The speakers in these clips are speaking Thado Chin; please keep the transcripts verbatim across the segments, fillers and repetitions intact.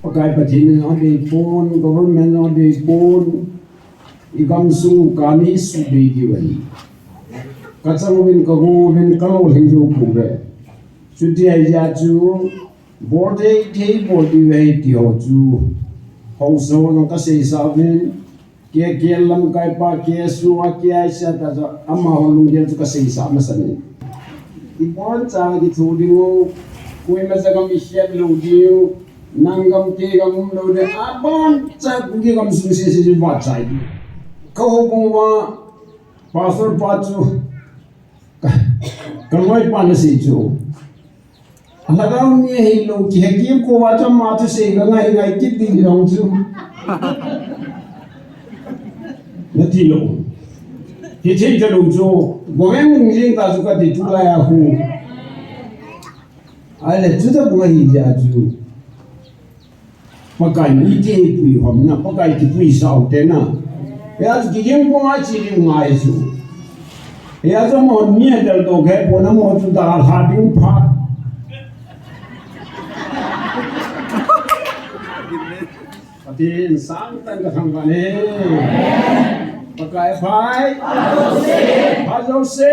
Pakai Pathen in adei pon, government adei pon, i gamsung kani sudei diu ahi. Ka chang uvin ka go uvin ka lolhing jou pouve. Chuti ahijeh chu, bol thei thei bol diu ahi ti ho chu, haosa ho jong ka seisah uvin, K K L lamkai pa, K S O a, K I C a ta chu, amaho lunggel chu ka seisah masan e. Iboncha kitho diu, koima jagam i het lou diu, nang gam kei gam um lou diu, aboncha Kuki gamsung sese chu vatchai diu. Ka houbung uva, pastor pa chu, ka, ka loipa na sei chu. Alhagao mi ahilou, kihe kit kouva chu ama thusei ka ngai ngai kit ding jong chu. Nati lou. Hithei talou chu, government jing ta chu kati tulai a khu. Ahile chuti bou ahijeh chu. Pakai mi ti pui hom na, Pakai ti pui sao te na. Hia chu kiging ko ngai chi lim ngai chu. Hia chu mo ni a dal to ke po na mo chu da ha ding pha. Pathen sangtah in ka thangvah e. Pakai phai. Pha jouse. Pha jouse.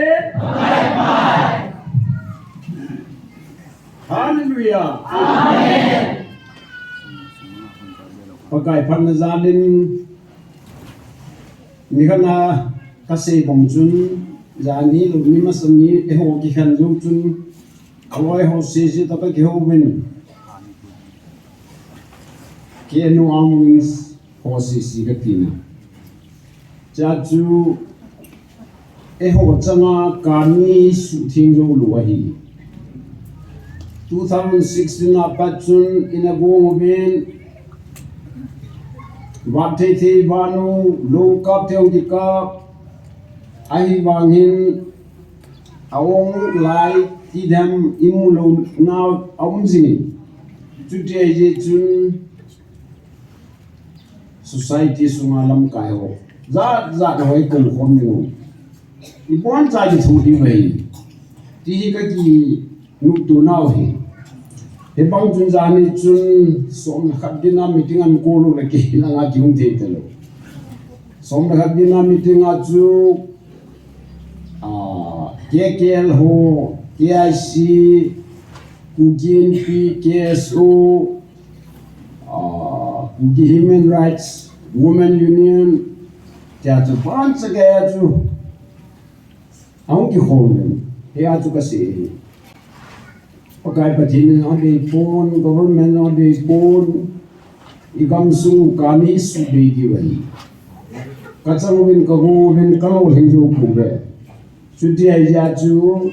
Hallelujah. Amen. Pakai phatna jal in, nikhat na ka sei bang chun, jani lou ni masa ni eiho kikhen jou chun, aloi ho sese toh ka kihou uvin. K N O Armed Wings ho sese ka tina. Hijeh chu eiho changa kani suhtheng jou lou ahi. Two thousand sixteen a pat chun ina gong uvin, vat thei thei vanu, lou kap thei hung kikap, ahivangin a ong lai ti dem imu lou nau a um jingin. Chuti ahijeh chun, society sunga lamkai ho jat jat ho i kou khom ding u. Iboncha kitho diu ahi. Ti hi ka kinopto nau ahi. Hibang chun jani chun som le khat dina meeting an kou lou le kei langa kihung thei talou. Som le khat dina meeting a chu, ah, K K L ho, K I C, Kuki Inpi, K S O, ah, Kuki Human Rights, Women Union, tia chu pancha kaya chu ahung kikhom in, hia chu ka sei e. Pakai Pathen in adei pon, government adei pon, i gamsung kani sudei diu ahi. Ka chang uvin ka go uvin ka lolhing jou pouve. Chuti ahijeh chu,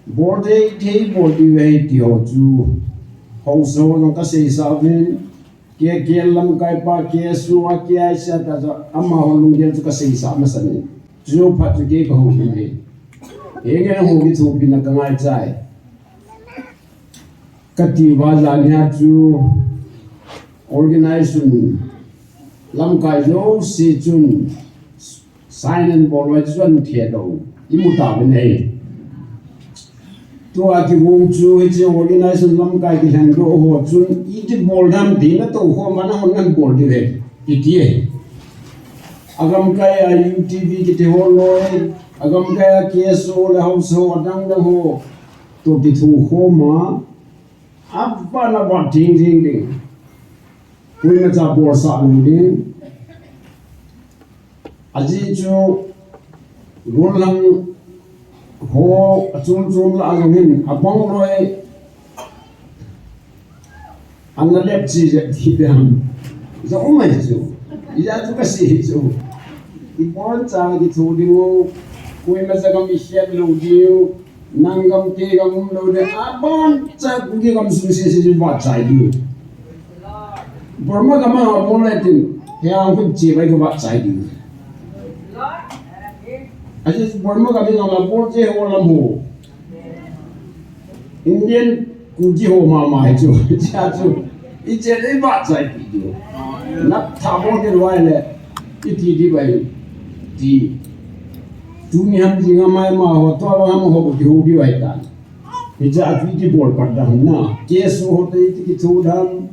bol thei thei bol diu ahi ti ho chu, haosa ho jong ka seisah uvin, K K L lamkai pa, K S O a, K I C a ta chu, amaho lunggel chu ka seisah masan e. Chu phat chu kei ka hou uvin ahi. Henge ho kithopina ka ngaichai. Kati uva jani a chu organization lamkai jouse chun sign and bol uva chun thei lou imu tauvin ahi. Tua kigong chu hiche organization lamkai kilhengdoh ho chun iti bol nam ti natou khom a nahon nan bol diu ahi, iti ahi. Agamkai a U T V kiti ho loi, agamkai a K S O le haosa ho adang dang ho toh kitho khom a, aban aban theng jing ding. Koimacha bolsah lou ding. Ajeh chu golhang ho achom chom lah a jong hin abang loi ana lep chi jep ti dam jong um ahi chu. Hijeh chu ka sei chu, iboncha kitho diu, koima jagam i het lou diu, nang gam kei gam um lou diu, aboncha Kuki gamsung sese chu vatchai diu. Burma gam a bol le tin, hia hung che bai ka vatchai diu. Ajeh chu Burma gam in jong la bol che ho lam ho, Indian Kuki ho mama hi chu, hijeh chu i che le vatchai diu. Natha bol kit uva le iti diu ahi ti. Tuni ham jing a mai ma ho toh vang ham ho kihou diu ahitan. Hijeh a chu iti bol pat dam na. K S O ho toh iti kitho dam.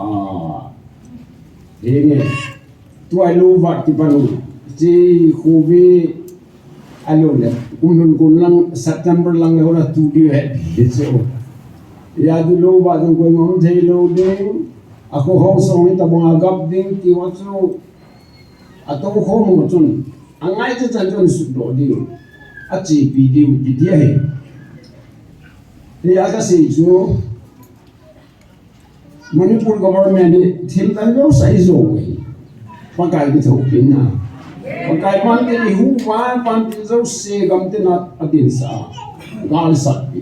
Ah, henge. Tua lou vat kipan u. Chi khuvi alo le. Kum lhun kum lang September lang le hona tu diu he. Hichu. Ijeh chu lou vat jong koima um thei lou ding. Akhohou song in tabang a gap ding ti ho chu. Atou khom ho chun. Angai cha chan chun sut doh diu. Achepi diu. Ti dia he. Hia kasei chu. Manipur government hi thil dang jouse a ijo u ahi. Pakai kithopina. Pakai panpina ihuh uva, panpina jouse gamtina adinsah a. Galsatpi.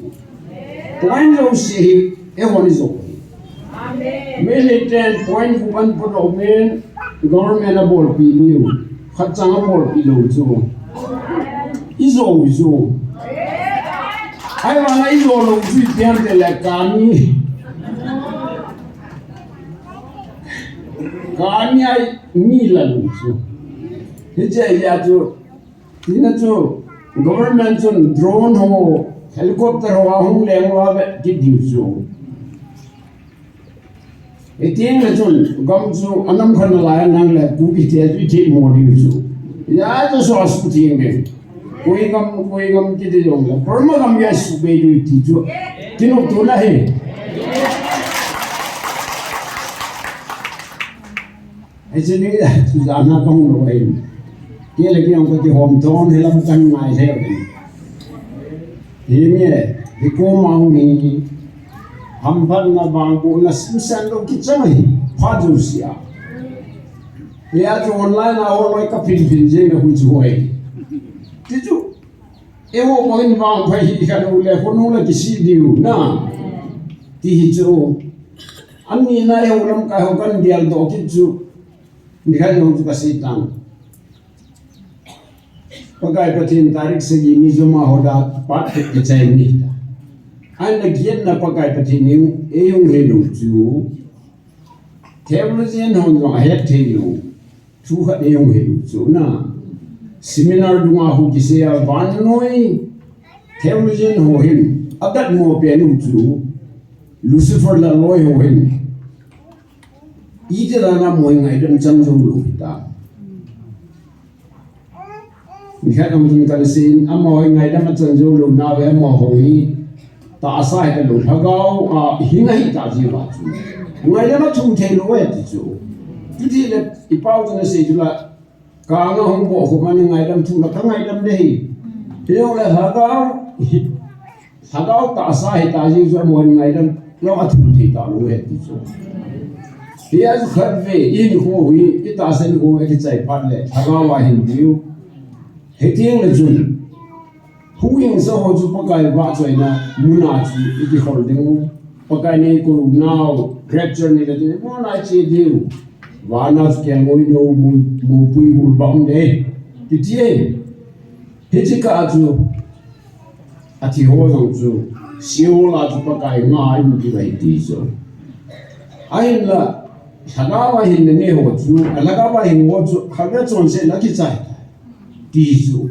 Point jouse hi, eihon ijo u ahi. Militant point gup ahin podoh uvin, government abolpi diu. Khat chang abolpi lou chu. Ijo u chu. Ahivanga ijo lou chu ipi ham itile kani. Kani a mi la lou chu. Hiche a chu. Tina chu. Government chun drone ho, helicopter ho ahung leng uva ve kit diu chu. Itile chun, gam chu anam khat nalai a nang le Kuki te chu ithimo diu chu. Ijeh chu so asuh thim e. Koi gam, koi gam kiti jong le. Burma gam a suhbei diu ti chu. Kinoptona ahi. Hiche ni chu jana kahung lou ahi. Kei le kei jong kakihom thon hilam kangai lheh u ahi. Hinge, hikoma hung hi, hamphatna vangbohna simsen lou kichang ahi, phat jouse a. Hia chu online a hung loi kaphin phin jeng na hui chu hoi. Ti chu, eiho bangin vangphei hi khat u le, khonung le kisih diu na. Ti hi chu, ani na eiho lamkai ho kan geldoh kit chu, nikhat jong chu kasei tan. Pakai Pathen tarik sagi ni joma hoda pat kichai ni ta. Ahinla giatna Pakai Pathen in eihung helou chu. Theologian hon jong ahet thei lou. Thu khat eihung helou chu na. Seminar dunga hu kisei a vannoi. Theologian ho hin. Adatmo pen u chu. Lucifer le aloi ho hin. Iti dan a amaho ngaidam chan jou lou hita. Nikhat jong chun kana seiyin, amaho ngaidam achan jou lou nau ve amaho hi. Tahsa hita lou, lhagao a hing ahita jeh uva chu. Ngaidam athum thei lou e ti chu. Chuti le, ipau chun asei chu la, Kang a hung bohkhup a na ngaidam thum la ka ngaidam de hi. Hijongle lhagao, lhagao tahsa hita jeh chu amaho ngaidam jong athum thei talou e ti chu. Hia chu khatvei, ihinkho hi, itahsa hinkho hi kichai phat le, lhagao a hin diu. Hiteng le chun. Huhhingsa ho chu Pakai vahchoina muna chu ikihol diu. Pakai in eikou nau, rapture ni le tin, muna iche diu. Vana chu kelngoi nou, mu, mupui hul bang de. Kiti e. Hiche kah a chu, athi ho jong chu, Sheol a chu Pakai nga in kiva hi ti chu. Ahinla, lhagao a hinna nei ho chu, a lhagao a hing ho chu, khatvei chonsetna kichai. Ti chu.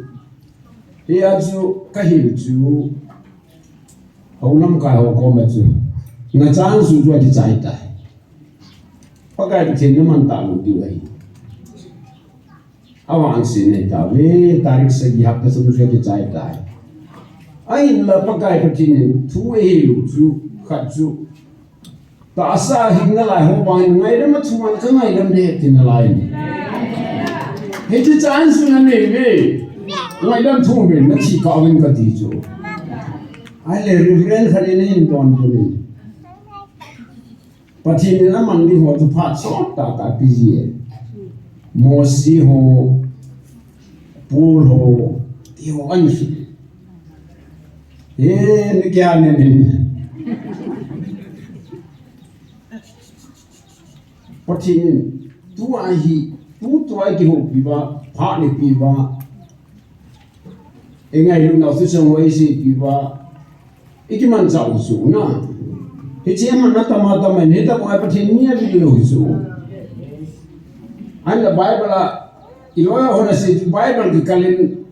Hia chu kahil chu, hou lamkai ho koma chu, nachan chu chu akichai tai. Pakai Pathen naman talou diu ahi. Avangse nei tauve, tarik sagi hapta thum chu akichai tai. Ahinla Pakai Pathen in thu eihil u chu, khat chu, Tahsa a hing nalai ho vangin ngaidam athum a ka ngaidam de ti nalai. Hiche chan chu nanei ve. Ngaidam thum ve, nathi kah uvin kati chu. Ahile Reverend khat in ahin donbut in. Pathen in amang ding ho chu phat sot tah tah apeji e. Mosi ho, Paul ho, ti ho ahin. He, ni kya ne ni. Pathen in, tua hi, tu tua kihoupi uva, phat neipi uva. Eingailutnau thusei ho eiseipeh uva. Ikimanchah u chu na. Hiche aman atam atam in, hitobang a Pathen mi avil lou chu. Ahinla Bible a, iloi a hon asei chu Bible kikal in,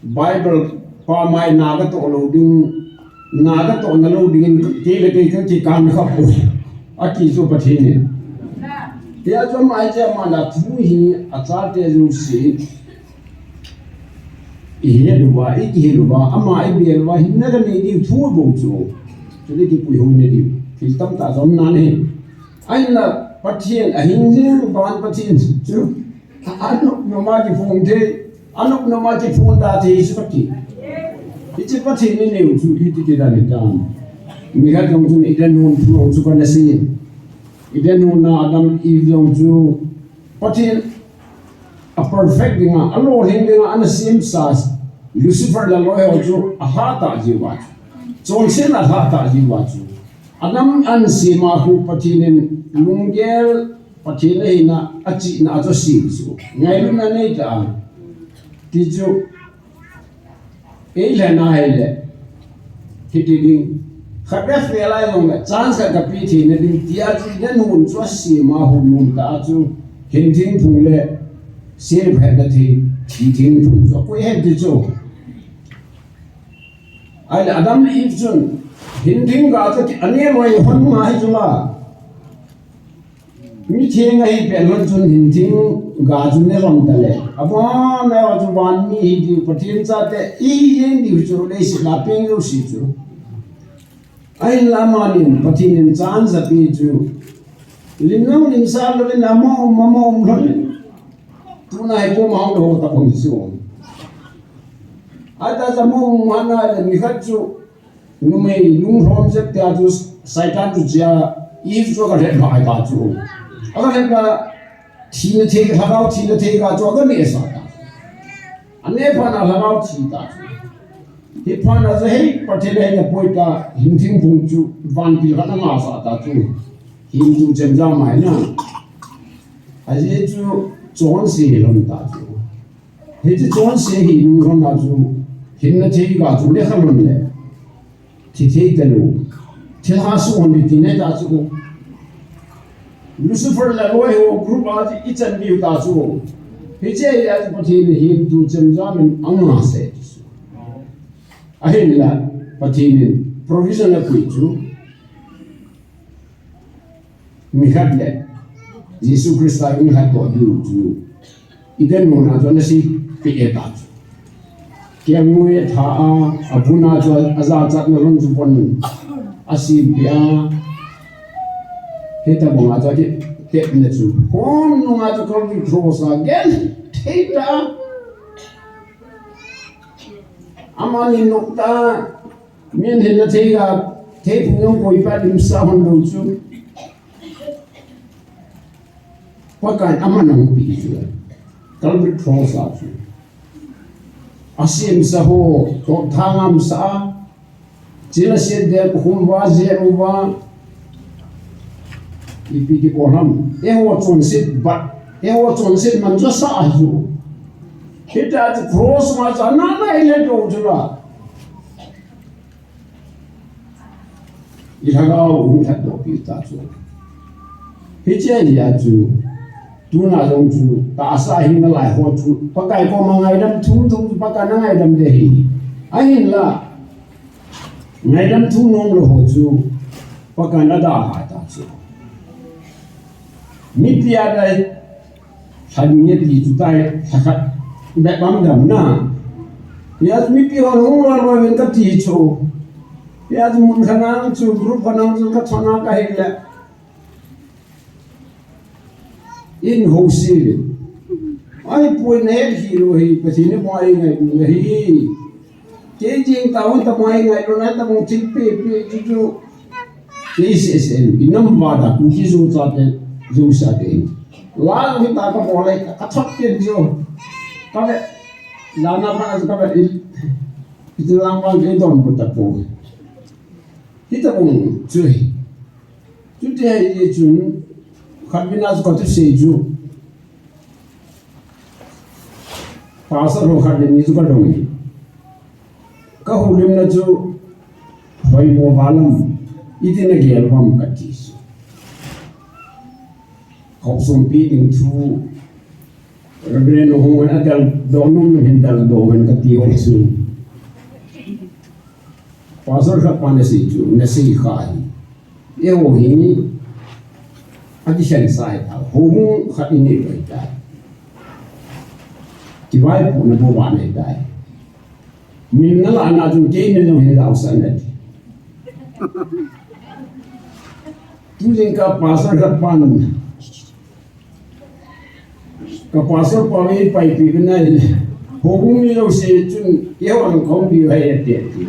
Bible pa mai na katoh lou ding, na katoh na lou ding in, kei le kei kakikah kha poi. Aki chu Pathen in. Hia chu ama iche ama na thu hi achate jouse. Ihet uva, ikihet uva, ama ibel uva, hinna kanei diu thu bou chu. Chule kipui hoi na diu. Thil tamtah jong um nan ahi. Ahinla Pathen ahing jing, van Pathen chu. Anop noma kiphong thei, anop noma kiphong da thei chu kati. Hiche Pathen inei u chu iti ti dan hitam. Mi khat jong chun Eden hon thu jong chu kana sei. Eden hon a Adam Eve jong chu Pathen a perfect dinga, alolhing dinga ana semsa Lucifer le aloi ho chu alha tah jiuva chu. Chonsetna alha tah jiuva chu. Adam ana sema khu Pathen in lunggel Pathen ahina, achihna a chu asem chu. Ngailutna nei tah a. Ti chu, eilhen a ahile. Hiti ding. Khatvei fail a jongle, chance khat kapeh theina ding tia chu, Eden hon chu asema khu nom tah a chu. Hinthing phung le, self hetna thei, hinthing phung chu. Akoi ahi ti chu. Ahile Adam le Eve chun, hinthing ga chu ti, ane loi hon ngai chu la. Mitheng ahi pet lhon chun hinthing ga chu ne lhon tale. Abon a chu van mi hi diu Pathen chate ihi jeng diu chu leiset a peng jouse chu. Ahinla amanin Pathen in chance apeh chu. Lim jong limsah louvin ama um, ama um lhon. Tuna hi koma hung lou tapon chu. Ahita chu ama um hana le mi khat chu. Numei lunglhom jep tia chu Satan chu chia Eve chu aga lhep lhai ta chu. Aga lhep la thina thei, lhagao thina thei ga chu aga neh sah ta. Aneh phat na lhagao thi ta chu. Hiphat na chu hei Pathen hei na poi ta hinthing phung chu vantil khat ana ngah sah ta chu. Hindu chemjam mai na. Ajeh chu chonse lhon ta chu. Hiche chonse hi nung lhon a chu, hinna thei ga chu lekha lhon le. Thi thei talou. Thilha suhhon ding ti nei ta chu. Lucifer le aloi ho group a chu ichan diu ta chu. Hiche a chu Pathen in hintu chemjam in angah se ti chu. Ahinla Pathen in provision apui chu. Mi khat le Jesu Christa in khat toh diu chu. Eden hon a chu ana seipeh e ta chu. Kelngoi atha a, abun a chu ajachatna lhon chu pon asempeh a. Hitabang a chu akitepna chu. Hon nung a chu Calvary Cross a genthei tah a. Amani nop tah a. Min hinna thei ga, thei phung jong koipa limsah hon lou chu. Pakai in aman ahung peh chu. Calvary Cross a chu. Asemsa ho, toh thangam sa a. Chila set de khum va je u va. Ipi ti ko ham. Eiho chonset bat. Eiho chonset man chu asah ahi chu. Hita chu cross ma chu ana nai le lou chu la. I lhagao hung lhatdoh peh ta chu. Hiche a chu, tuna jong chu, tahsa a hing nalai ho chu, Pakai koma ngaidam thum thum chu, Pakai na ngaidam ding ahi. Ahinla, ngaidam thum nom lou ho chu, Pakai na dalha ta chu. Mipi a dai, Lhan nge ti chu tai, lha khat bep bang dam na. Hia chu mipi hon hung loi loi uvin kati chu. Hia chu mun khat nang chu, group khat nang chu kathona kahile. In ho si le. Ahipoi, nahet hilou hi, Pathen in boi ngai lou hi. Kei jeng tah un tabang ngailutna, tabang thil pepe chu chu. Kei seh seh in, inam uva da, Kuki Zo chate, Zo sa te. La kita kabol le, kathot pen chu. Kave, lana pa kave, in, iti lang bang kei donbut tapoi. Hitabang chu hi. Chuti ahi chun, khatvei na chu kathusei chu. Pastor ho khat le ni chu kadong e. Kahoulimna chu hoimo val ham, iti nagel uvem kati chu. Khopsompi ding thu, Reverend ho hung adaldoh nom nom hin daldoh hen kati ho chu. Pastor khat pan asei chu, nasei kha hi. Eiho hi, Akisensah ahitai. Houbung khat inei ahitai. Kivaipohna bou vang ahitai. Min nalahna chun kei min jong hin jaosah nati. Tujing ka pastor khat pan, ka pastor pa vaipohpi ka nai le, houbung mi jouse chun keiho jong kahung diu ahi ati.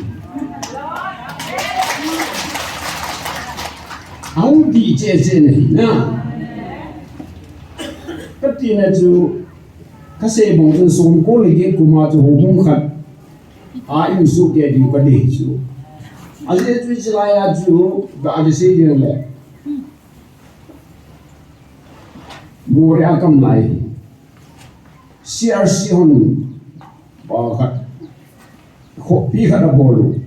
Ahung di cheh cheh nahi na. Katina chu, kasei bang chun somko le get kum a chu houbung khat a insung kei diu kadei chu. Ajeh chu hichelai a chu, ga kisei ding le, Moreh a kam lai, C R C hon, pa khat, khopi khat abol u.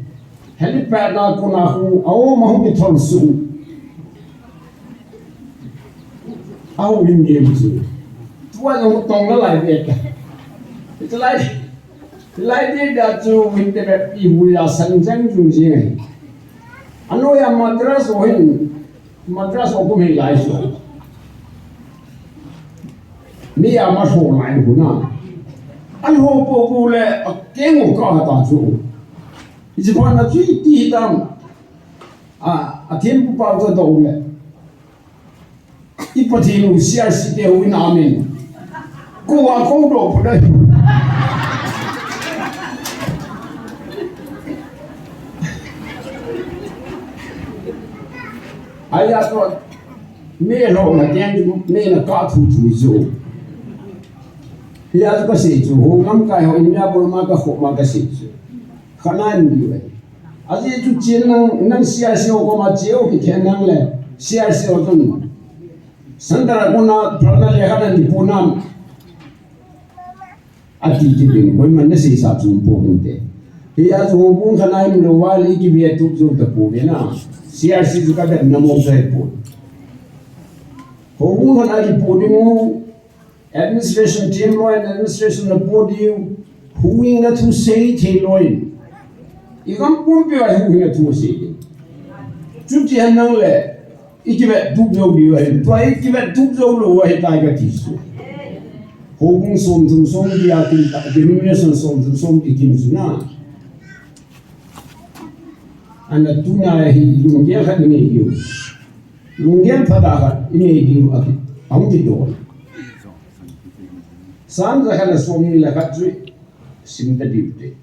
Helipad a kona khu, aum ahung kithol suh u. Ahung in game chu. Tua jong tong nalai ve ta. Hichelai, hichelai dia chu hinte be ibu ya sang jang jung jing. Anoiya Madras ho hin, Madras ho kum hilai chu. Mi ama so lai bu na. An ho po bu le, akeng o ka ta chu. Iji pa na chu iti hitam. A, a thempu pa chu do le. I Pathen u C R C te u in amen. Ko a ko do pu dai. Aya to me lo na ken me na ka thu thu zo. Ya ka sei chu ho lamkai ho India Burma ka kho ma ka sei chu. Khanan ni. Ajeh chu chen nang, nang C R C ho koma cheu kikhen nang le, C R C ho chun Sandra kona phalna le khat ani pu nam. Ati kit ding, koiman nasei sa chu po ding te. Hia chu houbung khat a imlou uva le ikive tup jou tapouve na. C R C chu kavetna mong chu ahipoi. Houbung khat a kipo ding u, administration team loi, administration na po diu, huhhingna thu sei thei loi. I gam pumpi uva huhhingna thu sei diu. Chuti henlang le, ikivet tup jou diu ahi. Tua ikivet tup jou lou ahitai kati chu. Houbung somthum somli a kin ta, denomination somthum somli kin chu na. Ana tuna hi lunggel khat inei diu. Lunggel phatah khat inei diu a, ahung kidon. Sam jakhat le somni le khat chu sim ta diu te.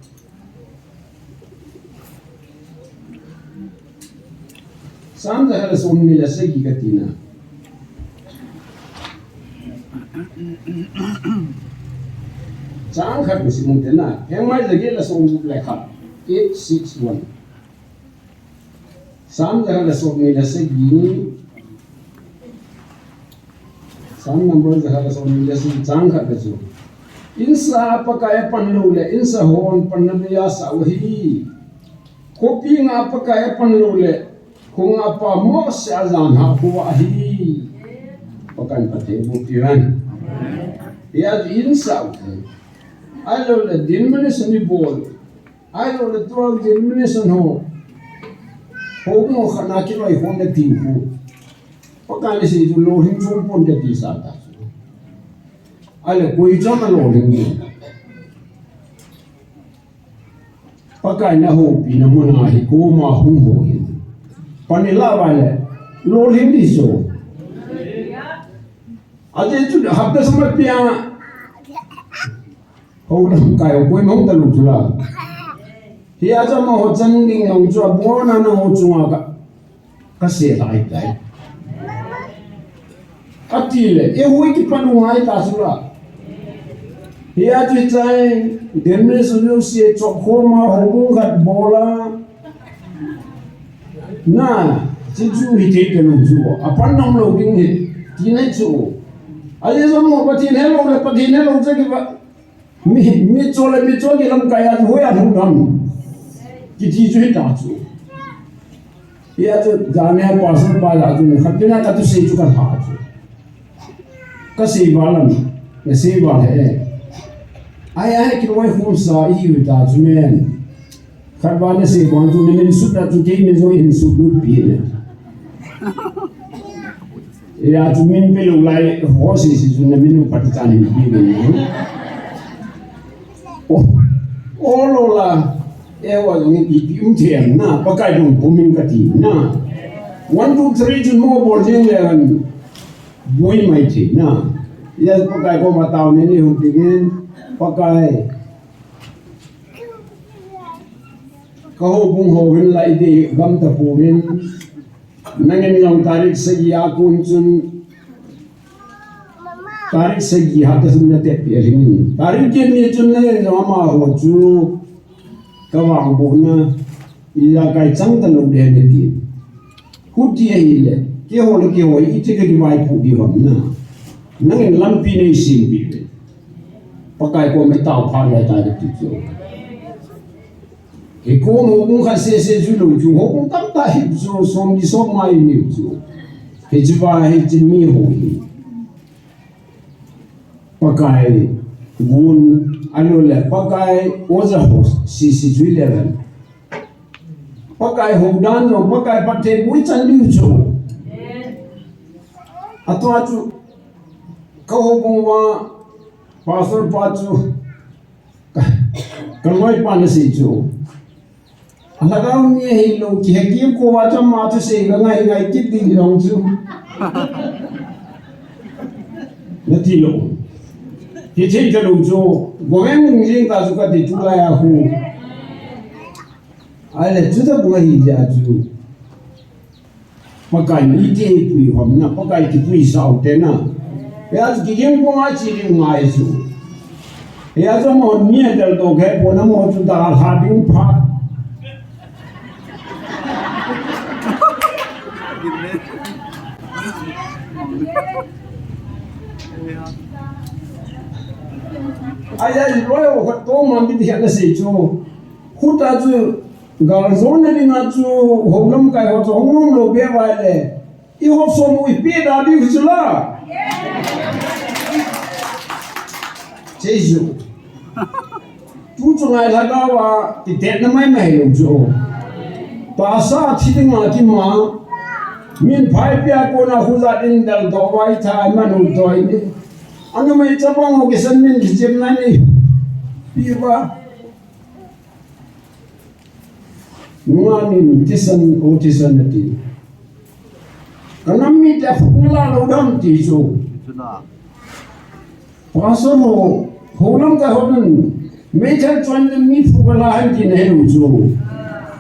Sam jakhat le somni le sagi kati na. Chang khat sim u te na. Hemai jaget le somgup le khat. Eight six one. Sam jakhat le somni le sagi. Sam number jakhat le somni le sagi chang khat le chu. Insa a Pakai apan lou le, insa hon panna beiya asah u ahi. Khopi nga a Pakai apan lou le, kho nga a pa Mose ajan hah khu ahi. Pakai in phatthei boh piuvin. Hia chu insa u ahi. Ahilou le, denomination ibol. Ahilou le tua denomination ho. Houbung khat na kiloi khom na tiu khu. Pakai in asei chu lolhing chom pon kati sa ta chu. Ahile koi chom a lolhing ding. Pakai in ahoupina mun a hi koma hung hou hi. Pan ilah uva le lolhing ding chu. Ajeh chu hapta sung a pia. Ho lamkai ho koima hung talou chu la. Hia chu amaho chan ding jong chu abon a nangho chunga ka, kasei lai tai. Ati le, eiho hi kipan u ngai ta chu la. Hia chu chai, denomination jouse chop khom a, houbung khat bol a. Na, chu chu hithei talou chu. Apan nom lou ding hi, ti nai chu. Ajeh chu amaho Pathen helou le, Pathen helou chu kiva. Mi, mitcho le mitcho kilamkai a chu hoiya lhung dam. Kiti chu hita chu. Hia chu, jania pastor pa la chu, khat pina kathusei chu kalha chu. Kasei val lam, nasei val he. Ai, ai, kiloi khom sa ihiu ta chu men. Khat va nasei val chu, namin sut na chu kei min jong hin sut lut pi le. Hia chu min pe lou lai ho sese chu na min u phat chan hin pe lou. O, o lou la, e wa jong ipi um thei am na, Pakai dong pumin kati na. One, two, three chu mo bol jing le an boi mai thei na. Hia Pakai koma taona nei hung tingin, Pakai. Ka houbung hou hin lai ding gam tapouvin. Nangin jong tarik sagi a kon chun, tarik sagi hapta sung na tep pia lhingin. Tarik get ni chun nangin jong amaho chu ka vangbohna ijakai chang talou ding ahi nati. Huti ahile, keiho le keiho, iti ka kivaipoh diu ham na. Nangin lampi nei sempeh uve. Pakai koma i tao phat lai tai kati chu. Hikom houbung khat sese chu lou chu, houbung tamtah hi chu, som ni som nga i neiu chu. Hiche va hiche mi ho hi. Pakai gon, ahilou le, Pakai oja ho sese chu i le ven. Pakai houdan jong, Pakai phatthei boh i chan diu chu. Atua chu, ka houbung uva, pastor pa chu, ka, ka loipan asei chu. Alhagao mi ahilou, kihe kim kouva chu ama thusei ka ngai ngai kit ding jong chu. Nati lou. Hithei talou chu, government jing ta chu kati tulai a khu. Ahile, chutabang ahi jeh a chu. Pakai in iti eipui u ham na, Pakai kipui sao te na. Hia chu kiging puma chi ding ngai chu. Hia chu amahon mi adeldoh kei pon, amaho chu dalha ding phat. Ahia, i loi ho khat koma mi ti khat na sei chu. Khuta chu galjona dinga chu hou lamkai ho chu hung nom lou be vai le. I hop som u i pe da diu chu la. Jesu. Tu chu ngai lhagao a kitetna mai mai lou chu. Tahsa thi dinga kima. Min phai pia kona hujat in deldoh vai tha manu toi ni. Anu mai chapang ho kisan min kichim na ni. Pi va. Nunga nin thisan, o thisan ati. Ka nam mite aphu nala lou dam ti chu. Pastor ho, hou lamkai ho nun, meithal chon nun mi phu kala hen ti na hilou chu.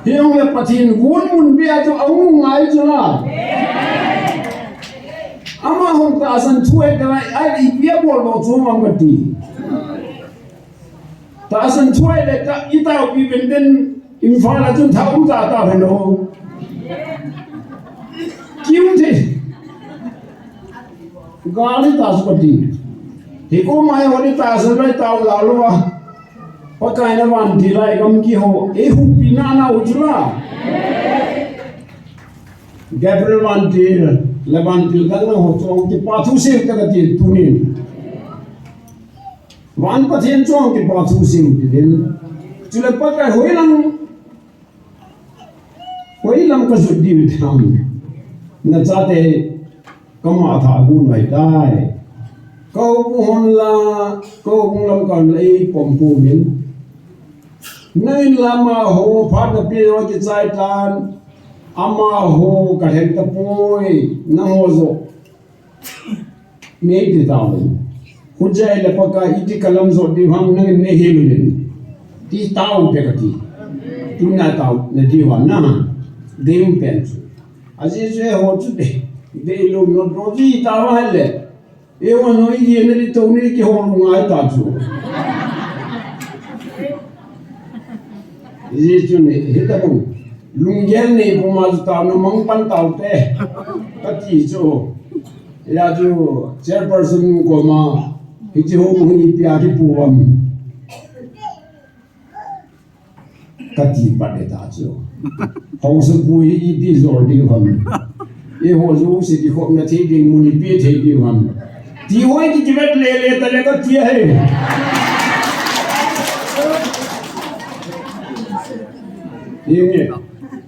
Hijongle Pathen gon mun bia chu ahung ngai chu la. Amaho tahsan thu e ka, ai, ipi abol doh chu ham kati. Tahsan thu ahile ka, i taopi pen pen, Imphal a chun tha um ta ta hen o. Kium thei. Gal i ta chu kati. Hikoma hi hon i tahsan lai tao la lou a. Pakai na vantil a i gam kiho. Eihupina nau chu la. Gabriel vantil, le vantil dang na ho chu kipa thu sel ta kati tunin. Van Pathen chun kipa thu seiu tivin. Chule Pakai hoilang, hoilang kajot diu ham. Nachate kama tha gun vai tai. Ka houbung hon la, ka houbung lamkai hon la eipom pouvin. Nangin la amaho phatna pe ho kichai tan. Amaho kalhen tapoi, nangho joh. Nei ti tao. Hujai le Pakai iti kalam jot diu ham nangin nei hil uvin. Ti tao te kati. Tuna tao na diu ham na. Dei um pen chu. Ajeh chu eiho chu dei. Deilou not lou chu i tao ham le. Eiho no i dei na di to ni kihou lou ngai ta chu. Ajeh chu ni, hitabang. Lunggel nei puma chu taona mang pan tao te. Kati chu. Hia chu chairperson koma, hiche ho hung ipi a kipu uvam. Kati pat e ta chu. Haosapu hi ipi jol diu ham. Eiho jouse kikhopna thei ding mun ipi thei diu ham. Ti hoi ki kivet le le ta le kati ahi. Inge.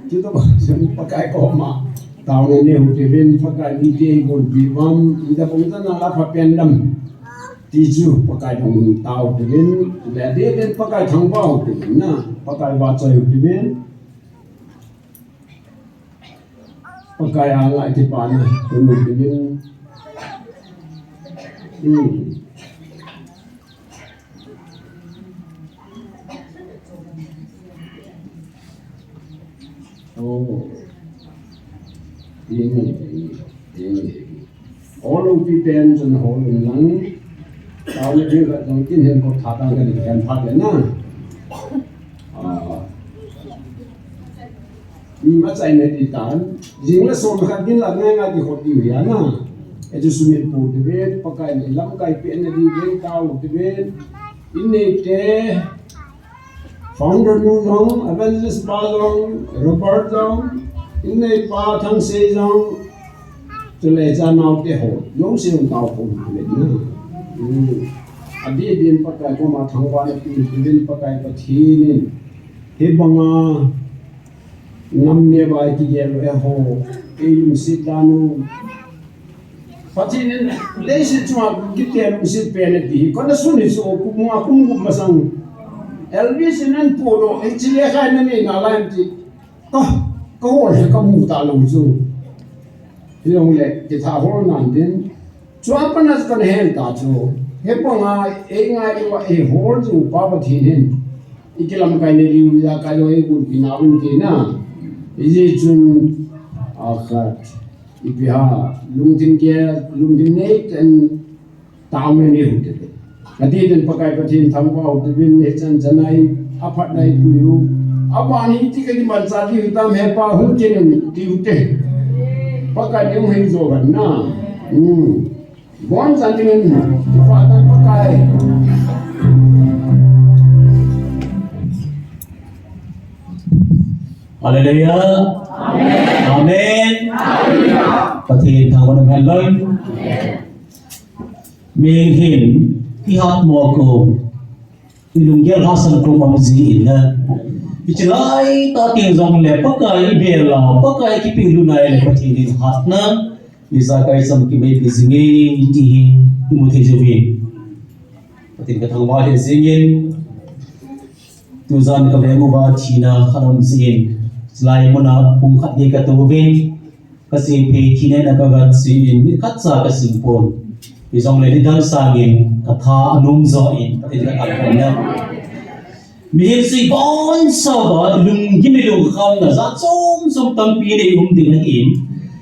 Chutabang Pakai koma. Taona nei u hite uvin, Pakai mite eigon pi uvam, ida bang tah a la pha pen lam. Ti chu Pakai thangvah u hite uvin, le adeh in Pakai thangvah u hite uvin na, Pakai vahchoi u hite uvin. Pakai anga kipana, tunu hite uvin. Hmm. Oh. Ini, ini, ini. All of you parents and home in lang. Taona ding khat jong kin hen ko tha tang kan hen pha na. Ah. Mi ma chai ne ti tan. Jing le som khat din la ngai ngai ti khop ti u ahi na. E chu sumil pu te ve, Pakai in lamkai pe na di ve, tao te ve. In nei te, Founder nu jong, Evangelist pa jong, Robert jong, in nei pa Thangsei jong, chule cha nao te ho, jong se jong tao pu ve na. Hmm. Adeh in Pakai koma thangvahna pi uvin, Pakai Pathen in, hibanga nam neo a kigel u eiho, eilungset dan u. Pathen in leiset chunga kiti lungset pen e ti. Kana sun hi chu kum nga kum gup masang. Elvis in an pu lo, hiche lekha in anei nalai ti. Ka, ka hol he ka mu talou chu. Hijongle, kitha hol nan din. Chua pat a kana hel ta chu, hibanga eingai uva eihol jing u Pa Pathen hin, ikilamkai na diu ijakai jong eigonpi nau vin tina. Hijeh chun, akhat, ipi ham, lungthim gel, lungthim nei tah in taona nei u hite uvin. Adeh in Pakai Pathen thangvah u hite uvin, hichan chan a hi aphatna eipui u. Aban hiti kakimanchah diu hitam, He Pa hung kit in tiu hite. Pakai in hung hil jo hen na. Hmm. Bon chan ding in, Pakai. Hallelujah. Amen. Amen. Pathen thangvah na hen lang. Mihem hin, ihat mo ko, ilunggel hahsat ko mang ji in na. Hiche lai tah teng jongle, Pakai ibel a, Pakai kipe lut nai le, Pathen in hatna, ijakai cham kimeipi jing e, ti hi, imu thei jiuvin. Pathen kathangvah lheh jing in, tujan kaveng uva thina khat aum jin, chulai muna pung khat gei katou uvin, Ka singpi thina in a ka gat jin, mi khatcha ka sing pon. Hijongle nidang sangin ka tha anom jo in, Pathen ka thangvah in. Mihem sui bonsauva, lunggim le lungkhamna, jat chom chom tampi nei um ding ahin.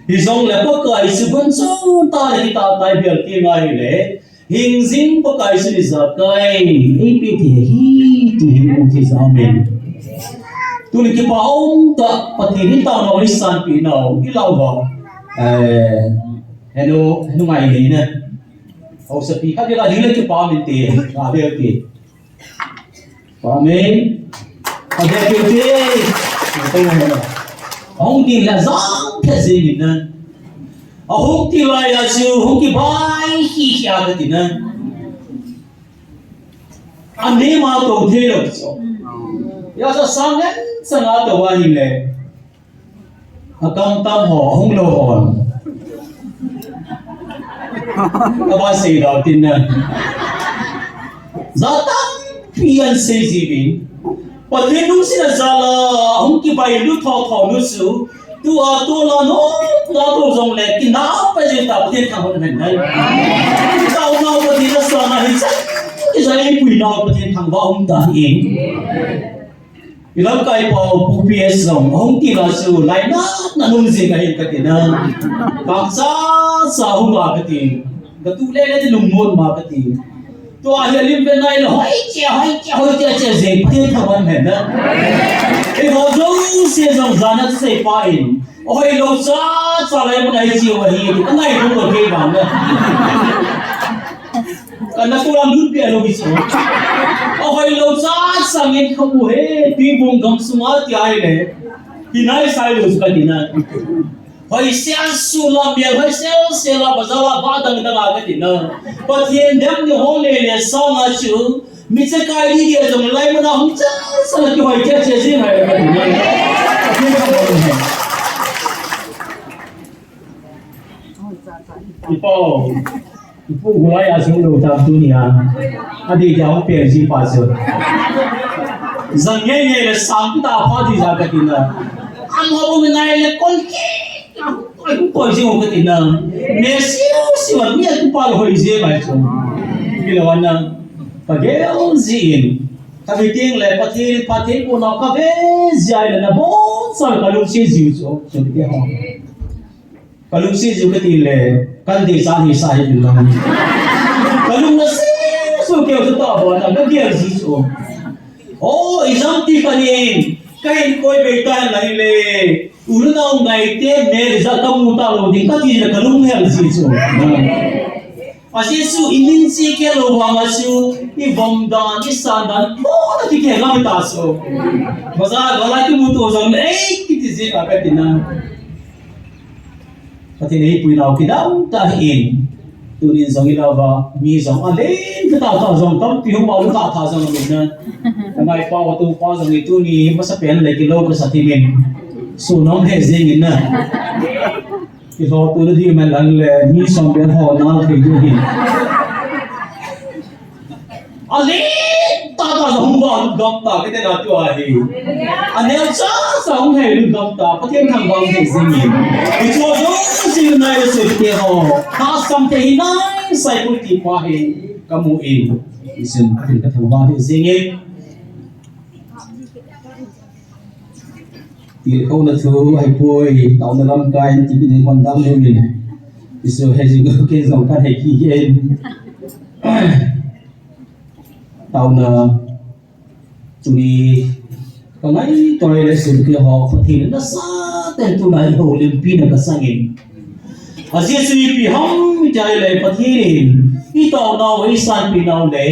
Hijongle Pakai chu gon chom tah le kitah tah a ibel kit ngai le, Hingjing Pakai chu ijakai, eipeh thei ahi, ti hi mu thei jeh a, amen. Tuni kipa umtah, Pathen in taona eisanpeh nau, ilah uva. Eh, henu, henu ngai nei na. Hausapi khat ilah ding le kipa um inte, avel te. Amen. Avel te. Ahung ding le jang phet jeng in na. Ahung ti lai a chu, hung kibai hi hi a kati na. Anei ma tou thei lou chu. Hijeh a chu sang ngen sang a tou ahi le. Akam tam ho, ahung lou hon. Kaba sei dau tin na. Jat tampi ahin sei jiuvin. Pathen lungsetna jal a, hung kibailut thotho nu chu. Tua, tua la no, la tou jongle, kinah pai jeng ta Pathen thangvah hen na. Taona Pathen asang ahi chan. Ijat eipui nau Pathen thangvah um ta hi. Ilamkai pau Pu P S jong, ahung ti la chu, lainatna um jing ahi kati na. Kang cha cha hung a kati. Ka tu le le ti lungmon ma kati. Tua hi alim pen nai le, hoi che, hoi che, hoi che, che jeng, Pathen thangvah hen na. Eiho jouse jong jana sei pa in. Hoi lou cha cha lai mun a hiche u ahi, angai lou lou kei vang na. Kana tu lam lut peh lou hiche. Hoi lou cha cha ngen kha mu he, Tuibong gamsunga ti ahi le. Hinai sai lou chu kati na. Hoi sel su la mial, hoi sel sel la bazar la ba dang dang a kati na. Pathen dem ni hol le le sanga chu. Mi chekai di dia jong lai mun a hung cha cha la kihoi che che jing hai kati na. Pathen thangvah hen. Ipo, ipu gulai a sung lo tam tunia. Adi dia hung pen ji pa su. Zang ngei ngei le sang kita pa di ja ka tina. Ang ho ngai le kon ki. Ai, hung koi ji ka tina. Me siu siu a mi a tu pa lo hoi ji mai su. Kilo ana. Ka gel ji in. Ka meeting le Pathen, Pathen ko na ka ve ji ai le na bon sa ka lungsi ji chu. Chu ti ho. Ka lungsi jiu ka ti le, kan dei sa ni sa hi lang. Ka lung na si su keu su ta bo na, ka gel ji su. O, i jam ti ka ni, ka hin koi bei ta na hi le. U le nau ngai te me le ja ka mu ta lo ding ka ti le ka lung hel ji su. A Jesu i min si ke lo wa ma su, i vom dan, i san dan, po na ti ke la ta su. Ba za ga la ki mu to jong ei ki ti ji ka ka ti na. Pathen eipui nau kidang tah in. Tunin jong i lou va, mi jong alen ka tah tah jong tampi hung va lu tah tah jong amin na. Ka ngai pa va tu pa jong i tuni masa pen le kilo ka sa ti min. Su nong he jing in na. Kilo tu le di man lang le, mi jong pen ho na thei tu hin. Alen tah tah jong hung va lut gam ta, kiti na tu ahi. Aneo cha cha hung hei lut gam ta, Pathen thangvah hei jing in. I chu jong si na i su te ho. Ka sam te hi nai sai pu ti pa hi ka mu in. I sin Pathen ka thangvah hei jing in. Tilkhouna thu ahipoi, taona lamkai in ti ding hon dam leu in. I su hei jing ken jong ka hei ki in. Taona tuni ka ngaito le sun ke ho Pathen na sa ten tu nai ho lim pi na ka sang in. A Jesu ipi ham i ti le Pathen in i taona u i sanpi nau le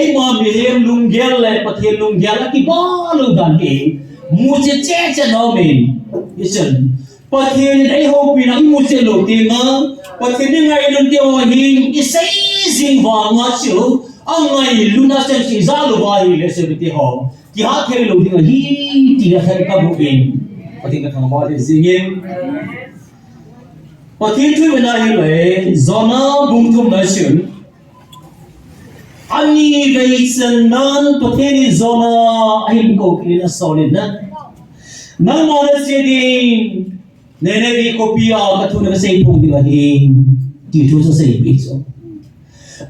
eima mihem lunggel le Pathen lunggel a kiba lou dan hi mu che che che nau min. I chun Pathen in ei houpi na i mu che lou ti nga, Pathen in ngai lou ti ho hin i sei jing vang a chu, a ngai lou na sen si ja lou va hi le se ti ho. Ti ha thei lou ding ahi ti a thei ka bu in. Pathen ka thangvah le jing in. Pathen thu ve na hi le, Jonah bung thum na chun. Ani vei chan nan Pathen in Jonah a hin kou kit in a sol in na. Nangma na che ding, Nineveh khopi a ka thu na ka sei phong ding ahi, ti thu sa sei pi chu.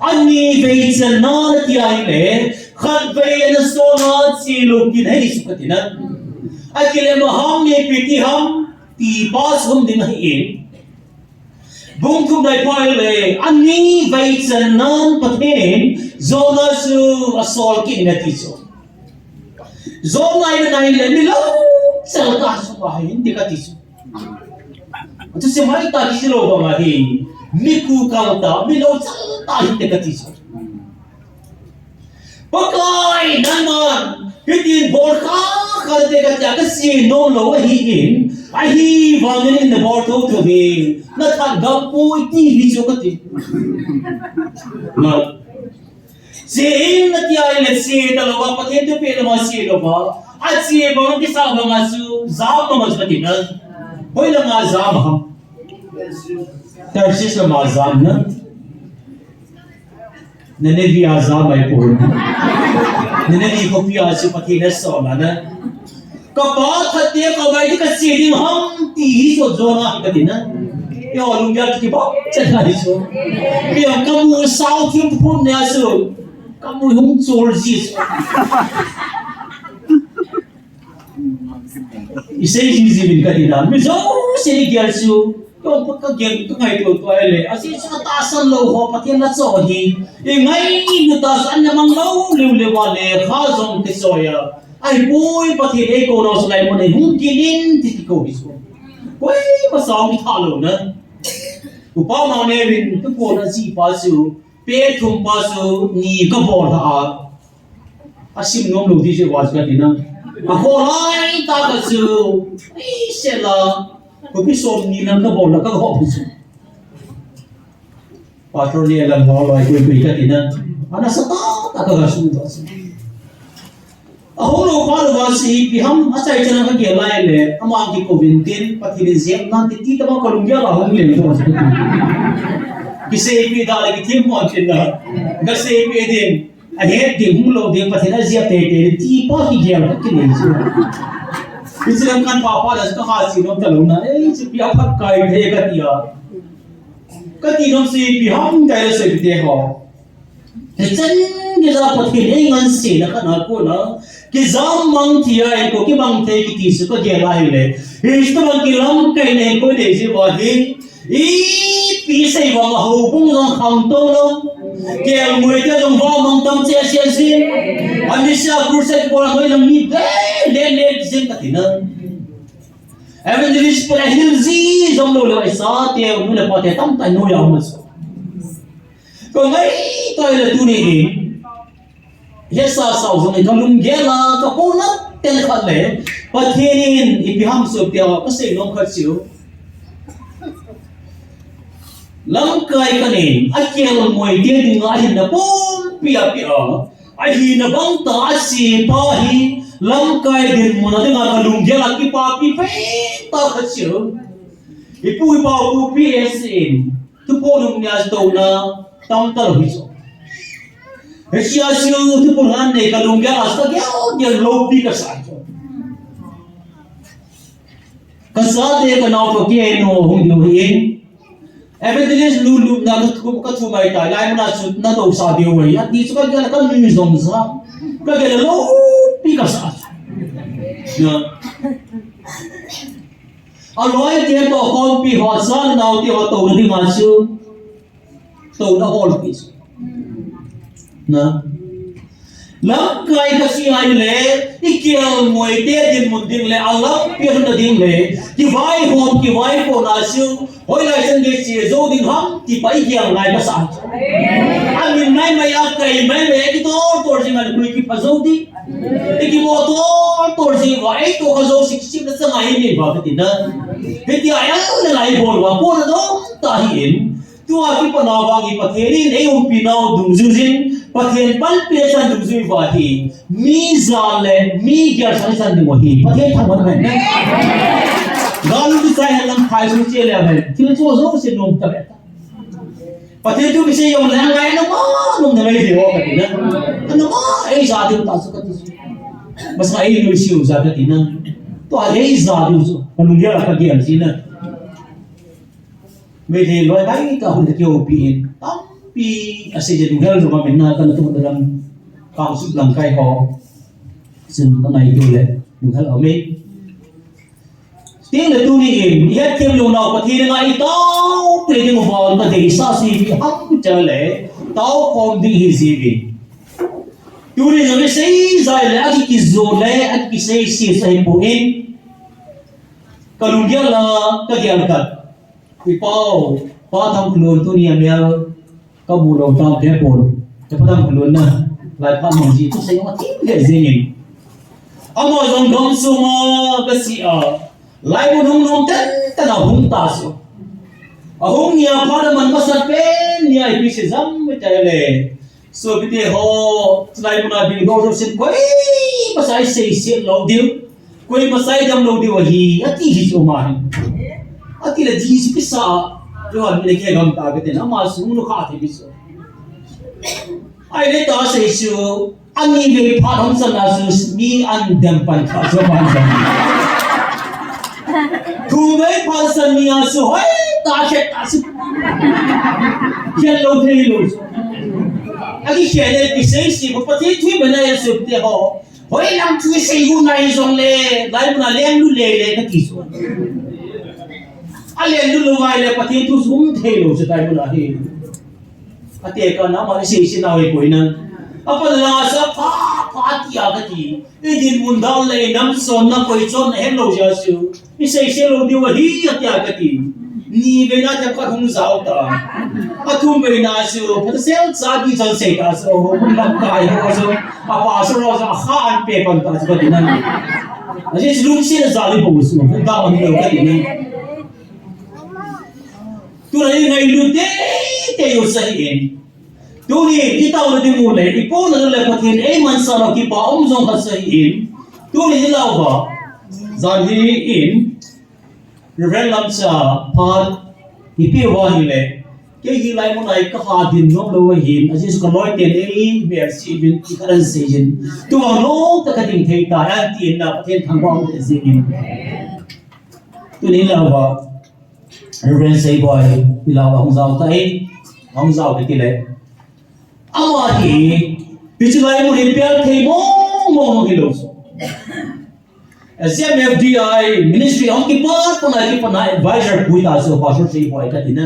Ani vei chan nan ti ahi le, khat vei na sol a che lou kit ahi su ka ti na. A kile ma ham ni pi ti ham, ti pa sum ding ahi in. Bung thum dai pa le, ani vei chan nan Pathen in Jonah chu a sol kit in a ti chu. Jonah in a hin le mi lou chal ta chu ka hin ti ka ti chu. Chu se mai ta ti lou ba ma hi. Mi ku kal ta, mi lou chal ta hin ti ka ti chu. Pakai, nangman, hitin bol kha kha te ka tia ka si nom lou ahi in, ahivangin na bol tho tho hi, na thangam poi ti hi chu ka ti. Na. Che in na tia in na che ta lou va, Pathen thu pe lou va che lou va. A che bang kisa bang a chu, jam bang a chu ka ti na. Hoi lama jam ham. Tarshish lama jam na. Nineveh a jam mai pon. Nineveh khopi a chu Pathen a sol a na. Ka pa that te ka vai ka che ding ham ti hi chu Jonah hi ka ti na. Yo lunggel ki ba chen na hi chu. Yo ka mu sao thim phun ne a chu. Ka mu hung chol ji chu. I sei jing jing in ka ti dan. Mi jouse i gel chu. Ka, ka gel, ka ngaito to ai le. A sei chu ka tahsan lou ho Pathen na cho hi. I ngai nu tahsan na mang lou leu le va le. Kha jong ti so ya. Ahipoi Pathen ei kou nau chu lai mun ei hung kit in ti ki kou hi chu. Koima sao mi tha lou na. Upa Mount Erin, tu ko na ji pa chu. Pe thum pa chu ni ka bol ha a. A sim nom lou ti chu va chu ka ti na. A kholai ta ka chu. Ei se la. Ko pi som ni na ka bol la ka ho pi chu. Pastor ni la mo lo ai ko pi ka ti na. Ana sa ta ta ka ga su ta chu. Ahung lou phat uva chu ipi ham, achai chan a kagel lai le, ama kikouvin tin, Pathen in jep nan ti, ti tobang kalunggel a hung leng doh chu. Kiseipi da le kithim hon tin na. Kaseipi ding, ahet ding, hung lou ding, Pathen ajep teitei ding, ti pa kigel kha kinei chu. Hiche lam kan pha phat a chu kaha chi nom talou na, ei, chu ipi aphat kai thei kati a. Kati nom chu ipi ham, tai le sopite ho. Hichan geiya Pathen in eingansena khat a kona, kijam mang thei a, hinkho kimang thei kiti chu kagel a ahile, hiche tobang kilamkaina hinkho inei jiu va hi, ipi sei vang a houbung jong khangtou lou, kelngoi te jong va mang tam cheh cheh jin, anisa crusade bol a noi lang mi le le le jing kati na. Evangelist pa hil ji jong lou le, aisa te, nu le pa te tamtah noi a um a chu. Kangaito le tuni in, hesa sao jong in kalunggel a, kapohnat pen khat le, Pathen in ipi ham chu tia kasei nom khat chu. Lamkai khat in, akelngoi te dinga ahinna pumpi apeh a, ahina bang tah a ache pa hi, lamkai dinmun a dinga kalunggel a kipapi pen tah khat chu. Ipu ipa u P S in, Thuphon hung nia touna tam talou hi chu. Hichea chu thuphon anei kalunggel a chu kagel gel loupi kasa chu. Kachate kanao toh kei nu hung diu ahin. Evangelist lulutna kathu, kathu mai tai, lai mun a chu nadou sa diu ahi. Ati chu kagel a kanu jong sa. Kagel a loupi kasa chu. Ya. Aloi te toh khompi ho, cha le nao te ho touna dinga chu. Touna holpi chu. Na. Lamkai khat chu ahile, ikelngoi te dinmun ding le, alampi lhunna ding le, kivaihom, kivaipohna chu, hoilai chan gei che jou ding ham, ti pa igel ngai kasa. Amin maimai a, akai maimai a, kitol tol jing a, lui kipha jou ding. Ikimo tol tol jing uva, eitoh kha jou sik sik na chang a hi nei uva kati na. Hitia el le lai bol uva, kona dong tah ahin. Tua kipat na vang hi Pathen in eiumpi nau dungjui jin, Pathen panpi chan dungjui uva hi. Mi ja le, mi gel sang chan ding uva hi. Pathen thangvah hen. Galu kichai hen lang phai sung che le hen. Thil cho jouse nom ta ve. Pathen thu kisei jong le ngai na ma, nom na mai ding o kati na. Ana ma, eija diu ta chu kati chu. Masa ei nuisat u ja kati na. Tua eija diu chu. Kalunggel a kagel ji na. Meitei loi bai ka hun kioupi in. Tampi asei je lunggel jong amin na kana tu dalam. Kang suk lamkai ho. Chun ka ngaito le. Lunggel amin. Tin le tuni in, ihetthem lou nau Pathen anga itaopi ding uva kadeisah chu ipi ham tile, taokhom ding ahi jiuvin. Tuni jong isei jai le, akikijou le, akiseise chu ahipoi. Kalunggel a, kagel khat. Ipa u, Pa Thangkholun tuni a mel, kamu lou tam kei pon. Ka Pa Thangkholun na, lai phat mang ji thusei ma thim le jing in. Ama jong gamsung a, kache a. Lai mun hung nom tenten a hung ta chu. Ahung nia phat a man masat pen nia ipi sei jam mai tile. Sopite ho, chulai mun a ding ho, ho sin koi masa iseiset lou diu, koi masa idam lou diu ahi, ati hi chu ama hin. Ati le ji chu kisa a, Johan le kei gam ta kati na, ama sung nu kha thei chu. Ahile ta sei chu, ani vei phat hung chan a chu, mi an dem pan kha chu ama hin. Thum vei phat chan nia chu, hoi, ta khet ta chu. Khen lou thei lou chu. Akikhen le kiseise, Pathen thu mana e sopite ho. Hoilam thu sei u nai jong le, lai mun a lenglut le le kati chu. Alenglut lou vai le Pathen thu chu um thei lou chu tai mun a hi. Atekah na ma iseise nau hi koi na. Apan la sa pha, pha tia kati. Idinmun dan le inam chonna koi chonna helou jeh a chu. Iseise lou diu ahi, atia kati. Ni veina themkhat hung jao ta. Athum veina chu, phatseh cha di chan sei ta chu, hung lamkai ho chu, apa chu ro chu, akha an pe pan ta chu kati na. Ajeh chu lungset a jali bou chu, hung dam lou kati na. Tuna hi ngailut teitei u chu ahi in. Tuni i taona ding u le, i kona le Pathen eimansah lou kipa um jong khat chu ahi in. Tuni i lau va, jan hi in, Reverend Lamcha phat i pe uva ahile, kei hi lai mun a hi ka ha ding nom lou ahin, ajeh chu ka loi ten ei bel si vin, i ka dan sei jin. Tuvang lou ta ka ding thei ta, an ti in na Pathen thangvah um te jing in. Tuni i lau va, Reverend Seiboi, i lau va hung jao ta in, hung jao te kile. Ama hi, hiche lai mun hi pial thei mong mong mong hi lou. Z M F D I ministry hung kipat, pat na kipat na advisor pu hita chu, Pastor Seiboi ka tina.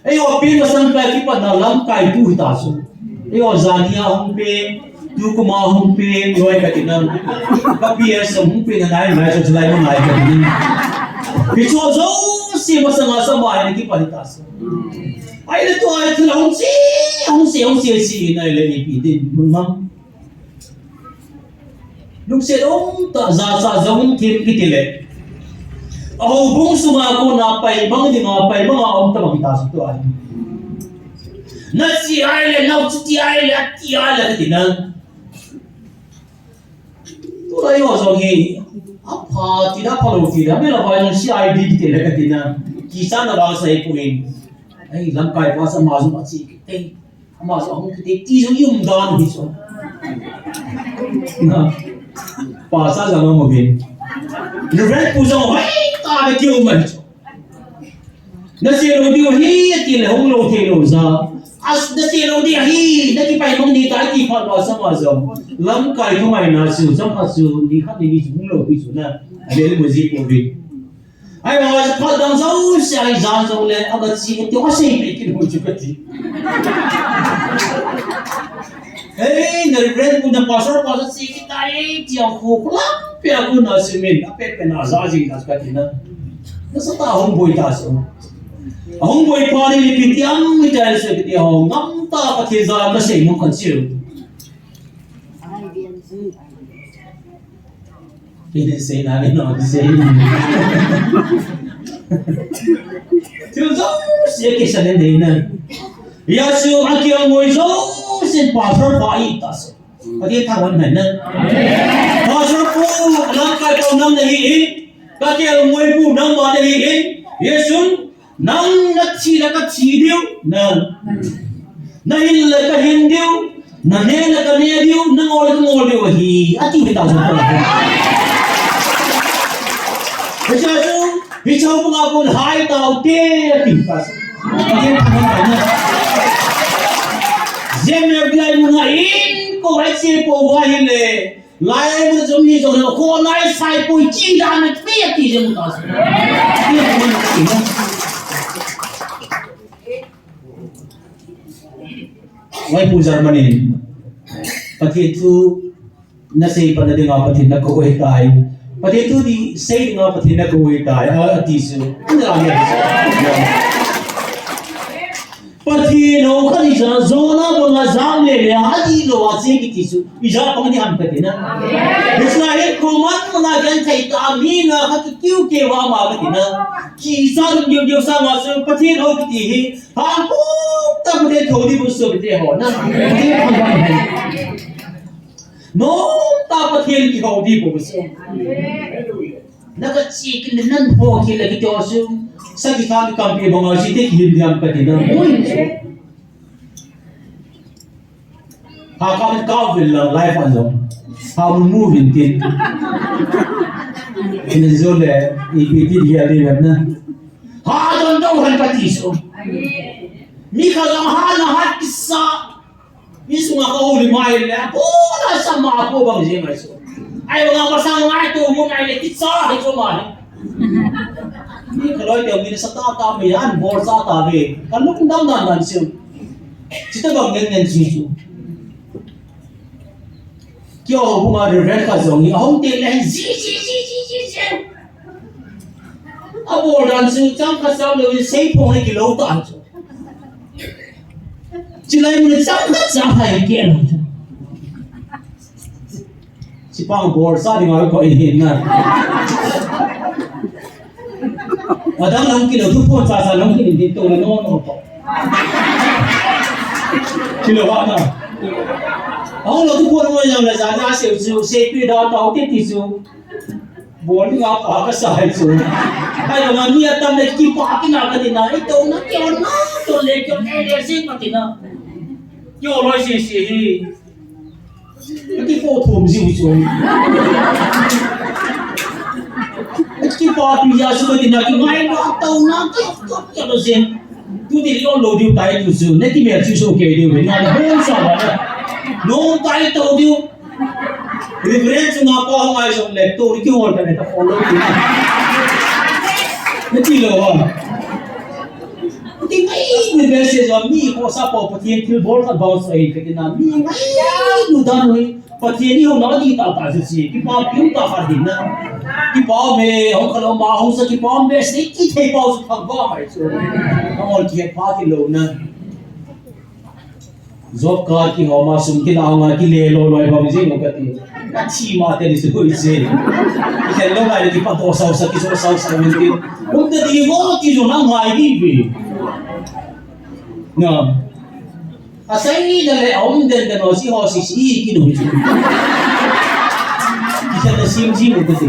Eiho pen masang pa kipat na lamkai pu hita chu. Eiho jani a hung pen, tukum a hung pen, loi ka tina. Ka P S hung pen na nai mai chu lai mun nai ka tina. Hicho jouse masang a sama hi kipat hita chu. Ahile tua hi thil hung che, hung che, hung che, che in ahile ipi ti mun mang. Lungset um tah, jachat jong um thim kiti le. A houbung sunga kona pai mang dinga, pai manga um tah bang hita chu tua hi. Na che ahile, na che ti ahile, a ti ahile kati na. Tulai ho jong hi, apha ti da, apha lou ti da, mi la vai na C I D kiti le kati na. Kichat na vang sei poi. Ei, lamkai pa sa ma jong a che kiti. Ama jong ahung kiti, ti jong i um dan u hi chu. Na, pastor jong aum uvin. Reverend pu jong hoi ta ve kium ahi chu. Na che lou diu ahi, ati le hung lou thei lou ja. As na che lou diu ahi, na kipai mang ding tai ti phat uva sa ama jong. Lamkai thu ngaina chu, jong a chu, ni khat ni ni chu hung lou pi chu na. A le le mu ji pu vi. Ahivang a phat dang jouse a hi jan jong le, aga che kati, aga seipeh kit u chu kati. Hei, na Reverend pu na pastor, pastor che kit tai, ti a khu khu lam pe a khu na simin, a pe pe na ja jing na kati na. Na sa ta hung boi ta so. Hung boi pa ni ni pi ti am mi ta so kati ho, ngam ta Pathen ja na sei mo kan chiu. Kei sei na le no sei. Thil jouse kei sa le nei na. Hia chu a kiang ngoi jouse pastor pa i ta se. Pathen thangvah in na. Pastor pu lamkai pa nang na hi in. Ka kiang ngoi pu nangma na hi in. Hia chun Nang na thi le ka thi diu, na, na hin le ka hin diu, na ne le ka ne diu, na ngol le ka ngol diu ahi, ati hi ta jong. Hiche chu, hiche houbung a kon hai tau te, ati hi ta jong. Jem ne bilai mun a in, ko vai che po vai le. Lai mun jong hi jong le, ko nai sai poi chi dan na pi ati jong ta. Vai pu Germany. Pathen thu na sei pan na dinga Pathen na kou ahitai. Pathen thu di sei dinga Pathen na kou ahitai. A, ati su. Pathen hou khat ija, Jonah banga jam le le a, adih lou a che kiti chu, ija pang ding ham kati na. Israel ko man mana genthei ta, mi na kha ki kiu ke va ma kati na. Kija dum diu diu sanga chu, Pathen hou kiti hi, hangpu ta Pathen thou ding bou chu kiti ho na. Pathen hou ding bou. Nom ta Pathen kihou ding bou chu. Na ka chi kin nan ho ki la ki to su. Sa ki ta ki kam pi bang a si te ki lim diam ka ti na. Oi. Ha ka ka vil la life an jong. Ha mu mu vin tin. Kin zo le i pi ti dia di na. Ha don do han ka ti su. Mi ka jong ha na ha kisa. Insunga ka houlim a ahile, apo na sama apo bang jeng ahi chu. Ahivanga masang ngaito mun ahile, kicha ahi chu ma hi. Mi ka loi teu mi na sa ta ta mi an bol sa ta ve. Ka lungdam dan dan chu. Chita bang ngen ngen chu chu. Keiho houbunga Reverend khat jong hi, ahung te le, ji, ji, ji. Abol dan chu, chang khat chang lou, sei phong le kilou ta chu. Chulai mun chang khat chang hai ke lo. Chipang bol sa ding a ko in hin na. Adang lang kilo thu phong sa sa lang hin din to le no no to. Lo ha na. Ahung lo tu pon mo yang la ja na se chu, se pi da ta te ti chu. Bol ni nga pa ka sa hai chu. Hai lo ma mi atam le ki pa ki na ka ti na. I to na ki na to le ki ne le si ka ti na. Yo lo si si hi. Ki pho thum jiu chu. Ki pa tu ya su ka ti na ki ngai na to na ki ki lo si. Tu ti lo lo diu tai tu su, ne ti me chu so ke diu, ne na hon sa ba na. No tai to diu. Reverend chu na pa hong ai song le, to ri ki hol ta ne ta follow tu. Ne ti lo ha. Ti mai ni be se jo mi ko sa po po ti thil bol ka ba so ai ke na mi mai nu dan hui. Pathen i hung nau di ta ta si si, kipa piu ta kha di na. Kipa me, hung kha lo ma, hung sa kipa me si, ki thei pau su thang ba mai su. Ka ol ki pa ki lo na. Job card ki ho ma sum ki la nga ki le lo lo ba mi jing ka ti. Ka chi ma te ni su ko i se. Ki lo ngai ki pa to sau sa ki so sau sa min ki. Hung ta di mo ki jo na ngai di bi. Na. Asei da le aum den den ho si ho si si ki nu chu. Ki sa da sim ji mu ka ti.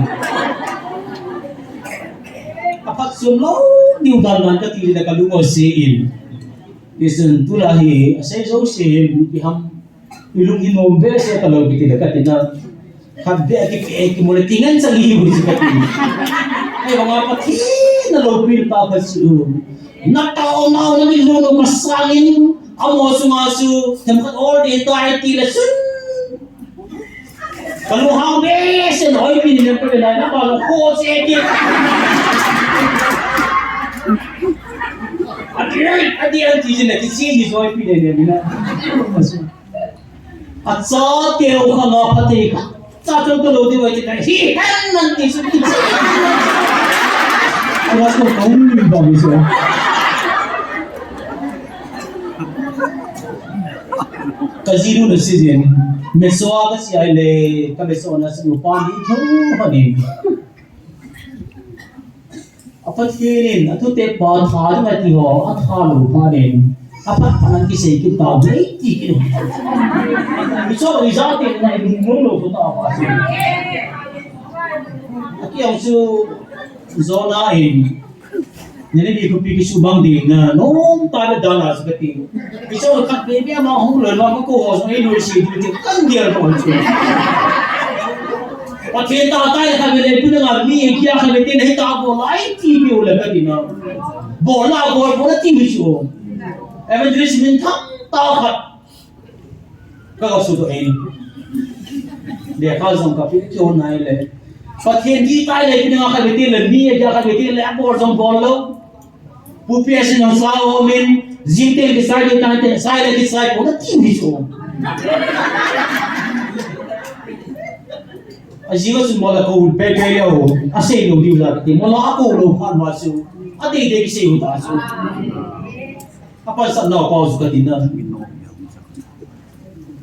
Apat sum lo, niu dan dan ka ti da ka lu ngo si in. Listen, tu la hi, asei jo si in, ki ham, i lung hi nom be se ka lo ki ti da ka ti na. Khat be ki pe ki mo le ti ngan sa li bu si ka ti. Ai ba nga Pathen na lo pil pa ka si u. Na ta o na o na ni lo no ka sa ni. Amo su ma su. Tem khat all day tai ti le sun. Ka lu ha be se no i pi ni le pe na na ba lo ko se ki. Ati ai, ati ai ti ni ki si ni so i pi ni ni na. A cha teu kha nga pha te kha. Cha teu ka lo diu ai ti na hi han nan ti su ti. Kha ko ka um ba mi so. Ka ji nu na si jin. Me so a ka si ai le, ka me so na si nu pa ni tho ha ni. A Pathen in, a thute pa tha ding a ti ho, a tha lou phat in, a phat phat in kisei kit tau, nei ti kit. Hichu ijat in na i lungmong lou chu ta pa chu. A kiang chu Jonah in, Nineveh khopi kisubang ding na, nom tah le dan a chu ka ti. Hichu khat veve ama hung lou ma ko ho chu ei lou si ding ti kan gel ko chu. Pathen tahtai le khatvei le pu na nga mi kia khatvei te nei ta bol lai ti mi u le ka ti na. Bol la bol bol ti mi chu. Evangelist min thang tah khat. Ka ka su to en. Lekha jong ka pi kyo nai le. Pathen tahtai le pu na nga khatvei te le mi kia khatvei te le a bol jong bol lou. Pu P S in sa o min, jing te kisai le tan te, sai le kisai ko na ti mi chu. A jing a chu mo la ko pe pe yo, a sei lou diu la ti, mo la a ko lou phan ma chu, a dei dei kisei u ta chu. A pan sa na pa chu ka ti na.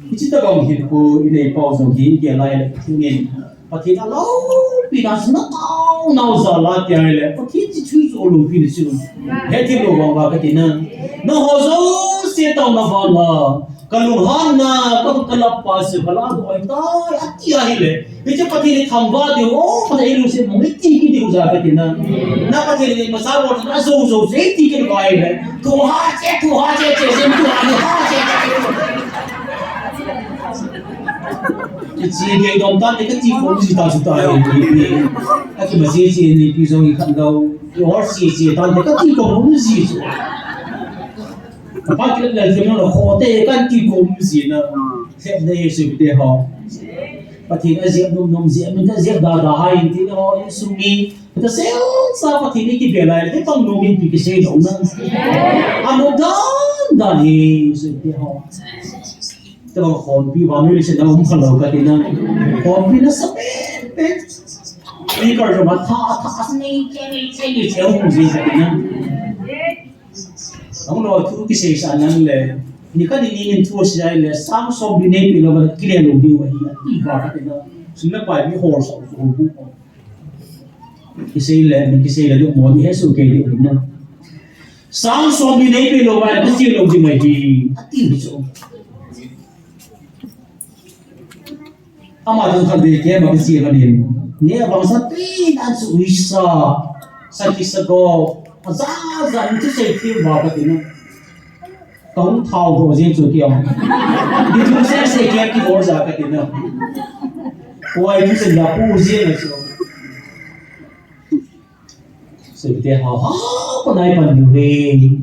Hiche tabang hin pu i nei pau jong hi, i gel lai le Pathen in, Pathen a loupina chu na tao nau jal a ti ai le, Pathen chu chu chu loupina chu. He ti lou vang va ka ti na. Nangho jouse taona vang a, ka lunghanna, ka, ka lap pa chu, ka la doi tai, a ti ahi le. Hiche Pathen in thangvah diu, o, Pathen in lungset mong, i ti kit diu jeh a ka ti na. Na Pathen in masa bol, na jou jou, i ti kit vai le. Thu ha che, thu ha che, che, che, thu ha, thu ha che, che. Kiche gei dom tan te ka ti khom ji ta chu ta e, ni, ni. Ka ki ma che che ni pi jong i khan lo. Ki or che che tan te ka ti khom ji chu. Ka pa ki le le jong lo kho te ka ti khom ji na. Khe ne su te ho. Pathen a jep nom nom, jep min ta jep da da hai ti ho, insung mi. Ta sel sa Pathen in kibe lai, te tong nom in pi kisei dong na. A nom dan dan hi, su ti ho. Te bang khompi, vannoi leiset a um kha lou ka ti na. Khompi nasa pen pen. Ni kar jo ma tha, tha, as ni, che, ni, che, ni, che, um, ji, ka ti na. Ang lo thu kisei sa nang le. Ni ka ni ni thu sei le, sang som ni nei pi lou ba, kile lou diu ahi, a ti ba ka ti na. Sum le pai mi hol sa, hol bu. Kisei le, min kisei le, du mo ni he su ke di na. Sang som ni nei pi lou ba, ka ti lou di mai di. A ti chu. Ama jong khat vei kei ma kisi ka din. Ne bang sa tui dan su ui sa. Sa ki sa go. A za za ni tu sei thim ba ka din. Ka hung thao ho jing chu ki ong. Ni tu sei sei ki ki ho za ka din. Ko ai tu sei ya pu jing chu. Sute ha ha, panai pan diu hi,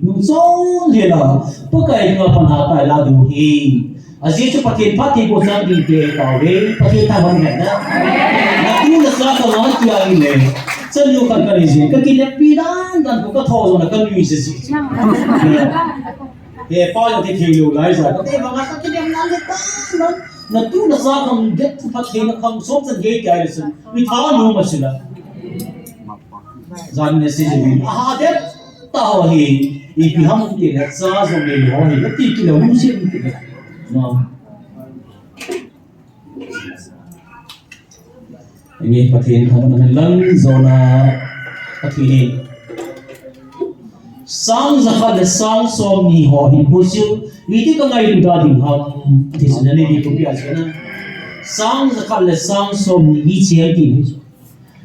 nung chon hi la, Pakai nunga pan ha tai la diu hi. Ajeh chu Pathen phat thei bou chang ding te tao ve, Pathen tha ban ngai na. Na tu na sa ka la ki ai le. Chan yu kan kan ji, ka ki le pi dan dan ko ka tho zo na ka nui se ji. He pa yo te thei lo lai sa, ka te ba nga ka ki le na le ta na. Na tu na sa kan det Pathen na kan som chan ge ki ai le sun. Mi tha no ma sila. Jan ne si jin. Aha det ta ho hi. Ipi ham ti le cha jong le ho hi. Ti ki lo hung sim ti le. No. Nge Pathen thang na lang jona Pathen ni. Sang jakhat le sang som ni ho hi khu siu. Iti ka ngailu da ding ham. Ti sina ni di ko pia sina. Sang jakhat le sang som ni hi chiang ti ni.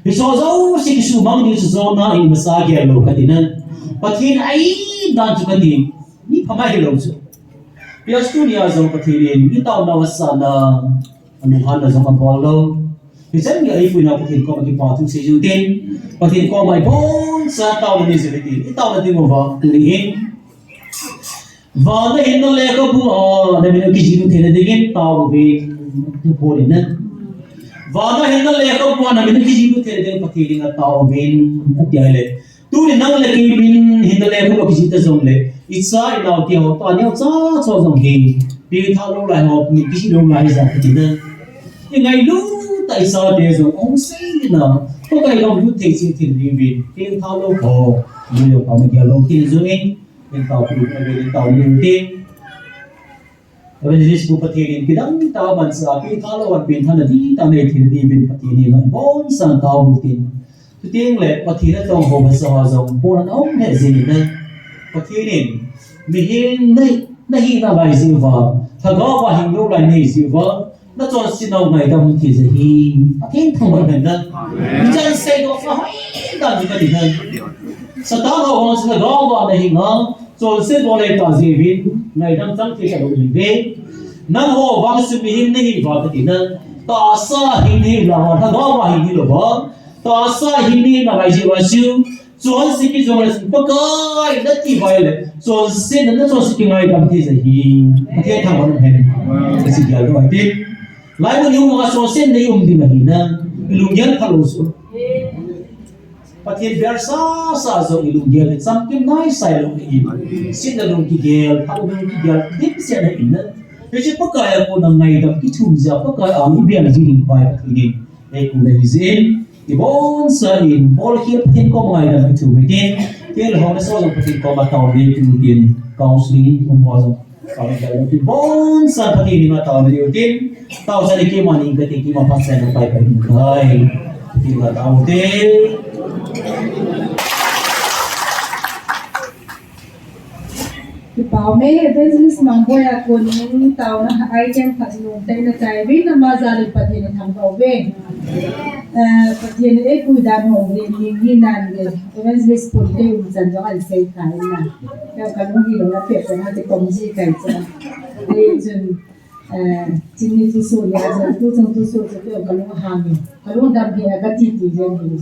Hicho jouse kisumang ding chu Jonah in masa gel lou kati nan. Pathen a-it dan chu kati. Mi phamai hilou chu. Pias tunia jong Pathen in mi taonau asana, alunghanna jong abol lou. Hichan gei a ipuina Pathen koma kipa thu sei jiu tin. Pathen koma iboncha taona nei jiu tin. I taona ding uva tuni hin. Vana hinna lekhabua na min u kijihlut theina dingin taovin, tu Paul in. Vana hinna lekhabua na min u kijihlut theina dingin Pathen dinga taovin, ati ahile. Tuni nang le kei min hinna lekhabua kijih ta jongle, icha inao te ho, ta neocha cha jong hi, pengtha lou lai ho, min kijih lou lai jat kati na. I ngailut tah a icha te jong, ong sei na, Pakai gam lut thei cheh thei ding uvin, pengtha lou ho, min lou pa ma gel lou tin jong in, Ken tao pi, ken tao pi tin. Evangelist pu Pathen in kidang tah a mansa, pengtha lou a pengtha na di tah nei thei ding uvin Pathen in hon bonsan tao pi tin. Chuteng le Pathen a chong ho phasa ho jong pon a um he jing in. Pathen in mihem nei, na hina lai jeh uva, lhagao va hing lou lai nei jeh uva, Na chonset nau ngaidam thei jeh hi. Pathen thangvah hen lang. Hichan seidoh sa hoitah chu kati hen. Satan ho vang chun lhagao va na hinga, chonset bol lei tah jeh uvin, ngaidam chang thei talou ahi ve. Nangho vang chu mihem nahi uva kati nan. Tahsa hing nahi uva, lhagao va hing nahi louva. Tahsa hing nahi nalai jeh uva chu, chonset kijongle chun Pakai nati uva ahile, chonset na, na chonset kingaidam thei jeh hi. Pathen thangvah hen. Kasi gel doh ahi. Laimun i um a chonset nei um ding ahi na, i lunggel phalou chu. Pathen bel sasa jong i lunggel i chamkim naisai lou ahi. Setna lung kigel, phalou lung kigel, dimset na in na. Hiche Pakai a kona ngaidam kithum jeh a Pakai a i bel jing in pai Pathen in. Ei kum le hi jeh in, i bonsa in, bolkhel Pathen koma ngaidam kithum hitin, tel hou le so jong Pathen koma taona nei kithum hitin, counseling um ho jong. Kami kalo ti bonsa Pathen ni ma tao ni utin. Tao sa ni kima ni kati kima pa sa ni pai pai ni kai. Kima tao te. Kipah ume, Evangelist Mangboi a konin taona item khat nung tei na chai vin ama jal in Pathen in thangvah uve. Eh, Pathen in eipui dan ho vin ni ni nan ve. Evangelist pun te um chan jong an sei khai na. Kei ka lung hi lo na pet na ti kom ji kai cha. Ni chun, eh, chini tu su ni a jong tu chang tu su chu kei ka lung ha ni. Ka lung dam hi a ka ti ti jeng hi.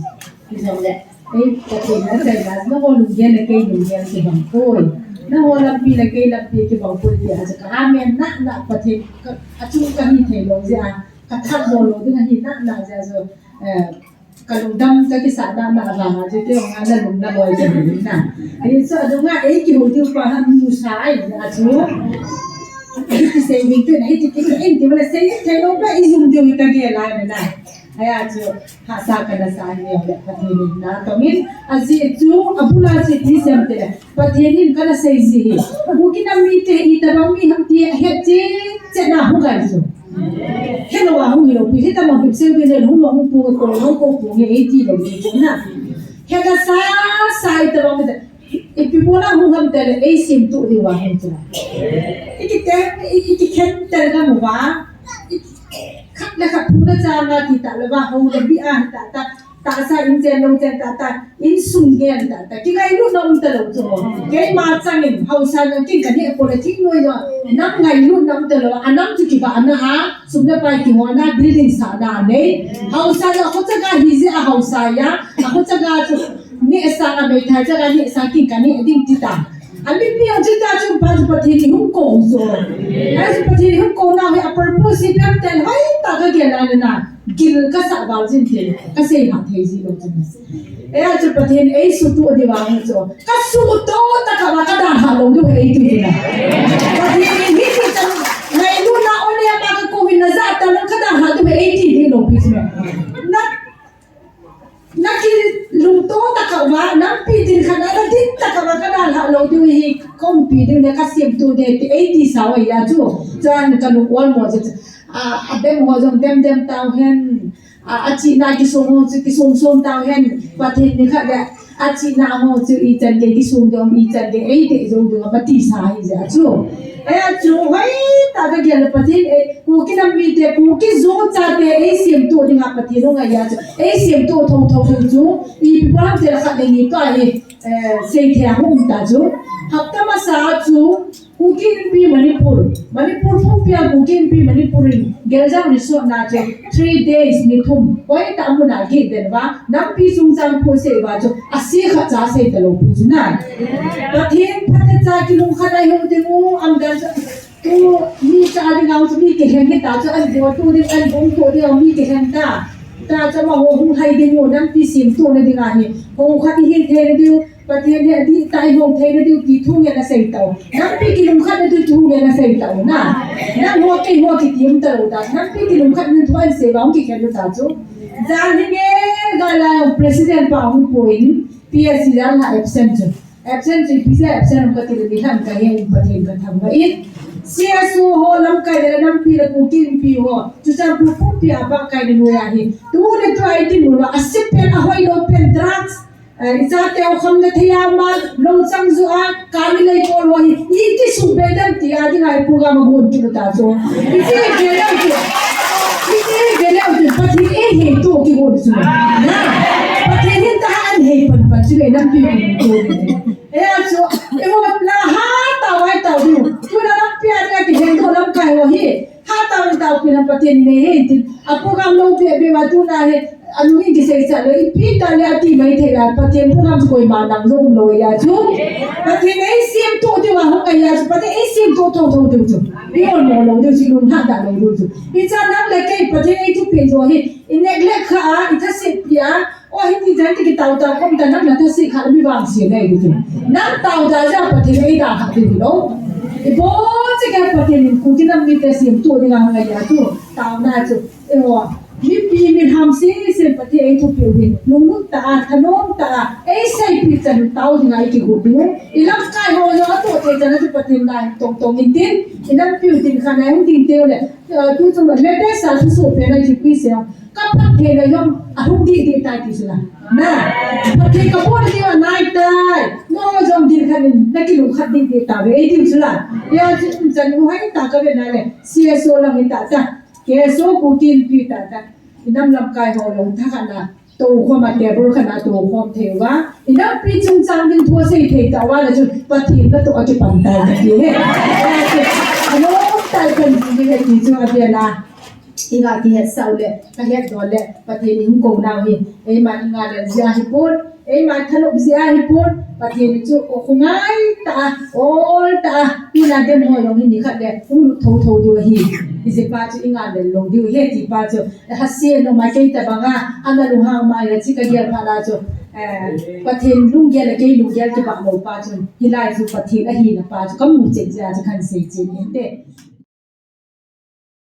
Ti jong le. Ei, ka ti na chai na, na ho lung gen le kei lung gen kibang poi. Na ho lampi le kei lampi kibang poi ti a chu ka amen na na Pathen ka, a chu ka hi thei lo jeh a. Ka thak bol lou ding ahi na na jeh a chu, eh, Ka lungdam ka kisah na na vang a chu kei jong a na lung na loi ka hi na. Ahi chu a dung a ei kihou diu pa ha mu sa ai a chu. Ei kisei ding te na ei ti ti in ti ma la sei thei lou pa i lung diu ka gel a na. Ahi a chu hahsa ka na sa ni le Pathen in na tong in a jeh chu a bul a chu ti sem te le Pathen in ka na sei ji hi. Kuki nam mite itobang mi ham ti het chet chet na hung kai chu. Helou a hung hilou pi, hitabang hipsel pi le hung lou hung pu ko lou ko pu nge ei ti lou ti pu na. Heta sa sa itobang mi te. Ipi pu na hung ham te le ei sim tu diu va hung chu. Iki te, iki khen te le ka mu va. Kha le khat thu na chang a ti ta le va ho le bi a ta ta, tahsa in chen lou chen ta ta, insung gen ta ta. Kingailutna um talou chu. Keima chang in haosa na kin ka ne ko le thing noi lo. Nam ngailutna um talou. A nam chu kivahna a, sum le pai kihouna, building sahna nei. Haosa a khochaga hi jeh a haosa a, a khochaga chu nehsang a meithai chaga nehsang kin ka ne ding ti ta. A mipi a chu ta chu pa chu Pathen in hung kou chu. A chu Pathen in hung kouna hi a purpose hi pem ten hoi ta ka gel a le na. Gil ka sa val jin te ka sei ha thei ji lou chu. E a chu Pathen ei suhtoh diu vang chu. Ka suhtoh tah kah uva ka dalha lou diu hi ei ti na. Pathen in hiti chan ngailutna ole ama ka kou in na ja ta lang ka dalha diu hi ei ti lou pi chu. Na Na kilungtoh tah kah uva, nampi ding khat a, na ding tah kah uva, ka dalha lou diu hi, ka umpi ding le ka semtoh ding ti, ei ti sa uva ahi chu. Chuin ka lung ol mo chu, a, a dem ho jong dem dem tau hen, a, a chihna kisong ho chu kisong song tau hen, Pathen ni khat le, a chihna ho chu ichan gei kisong ding, ichan gei ei dei jou ding, ka ti sa ahi jeh chu. Ahi chu, hoi tah ka gel Pathen, e, Kuki nam mite, Kuki Zo chate, ei semtoh ding a Pathen hung ngai ahi chu. Ei semtoh thotho ding chu, ipi pa ham ti le khat le ni pa hi, eh, seithei a hung um ta chu. Hapta masa chu, Kuki Inpi Manipur, Manipur pumpi a Kuki Inpi Manipur in, Geljang Resort na chu, three days ni thum, hoi tah mun a gei den uva, nampi chungchang thu sei uva chu, a se khat cha sei talou pi chu na. Pathen phatecha kilungkhat a hi hung ding u, am dan chu, Tu, mi cha ding a chu mi kihen hi ta chu an bo tu ding an bung tu ding mi kihen ta. Ta chu amaho hung hai ding u nampi semtohna ding ahi. Ho khat hi thei na diu, Pathen hi adih tai hong thei na diu ti thu ngen a sei tau. Nampi kilungkhat na diu thu ngen a sei tau na. Nangho keiho kitim talou ta. Nampi kilungkhat na thu an sei vang kikhen ta chu. Jan hi nge ga la president pa hung poi. P S C jan la absent chu. Absent chu ipi jeh a absent um kati le, mi lhan kahe in Pathen kathangvah in. C S O ho lamkai le nampi le Kuki Inpi ho. Churachandpur pumpi a bahkai le noiya hi. Tu le tu a iti mun a sep pen a hoilou pen drugs. Eh, ichate u khamna thei a ma, lou chang ju a, kami lei ko lo hi. Iti sum be dan ti a ding a ipu ga ma gon ki ta chu. Iti ge le iti. Iti ge le iti. Pathen in eihei to ki gon chu. Na. Pathen in ta an hei pan pan chu le nampi tu. E a chu, e mo la ha ta wai ta diu. Tu la lam pia ria ki hen ko lamkai ho hi. Ha ta wai ta pi lam Pathen nei he ti. A program lo pe be wa tu na he. A nu in ki sei cha le, ipi ta le a ti mai thei la. Pathen program chu koima nang lo lo ya chu. Pathen ei semtoh diu a hung a ya chu. Pathen ei semtoh thotho diu chu. I ol mo lo diu chu, lung ha ta lo diu chu. I cha nang le kei Pathen ei thupeh jo hi. I neglect kha a, i thase pi a. O, hiti jan ti kitao tao khom ta, nang na thase kha mi vangse nai diu. Nang tao ta ja Pathen ei dalha diu lo. Ibola chu ka Pathen in Kuki nam mite semtoh ding a hung a ya chu. Taona chu. E o, mipi mi hamse se Pathen ei thupeh u hi. Lunglut ta a, thanom ta a. Ei seipeh chan tao ding a i kigot diu. I lamkai ho jong a toh thei chan a chu Pathen na tong tong in tin. I nampi u tin khan a hung ding teu le. Eh, tu chu latest a thusoh pen a chu pi se. Ka phatthei na jong a hung dih dih tai ti chu la. Na, phatthei ka bol ding a nai tai. Nangho jong ding khat in na kilungkhat dih dih tauve, ei ti chu la. Ya chu um chan u hai ta ka ve na le. C S O lang in ta ta. K S O Kuki Inpi ta ta. I nam lamkai ho long tha khat na. Tou khom a table khat na tou khom thei uva. I nampi chungchang ding thu sei thei tauva le chu Pathen na toh a kipan tai ka ti he. A long tai kan ti he ti chu a ve na. I nga kihetsah u le, ka hetdoh le, Pathen in hung kou nau hi, eima i nga lel jeh a hi pon, eima thanop jeh a hi pon, Pathen in chu o khu ngai ta a, ol ta a, tuna dem ho jong hi nikhat le, hung lut thotho diu ahi. Hiche pa chu i nga lel lou diu ahi ti pa chu, ha se no ma kei tabang a, ana lunghang mai le chi ka gel phat a chu, eh, Pathen lunggel le kei lunggel kibah lou pa chu, hilai chu Pathen ahina pa chu, ka mu chet jeh a chu kan sei chen in te.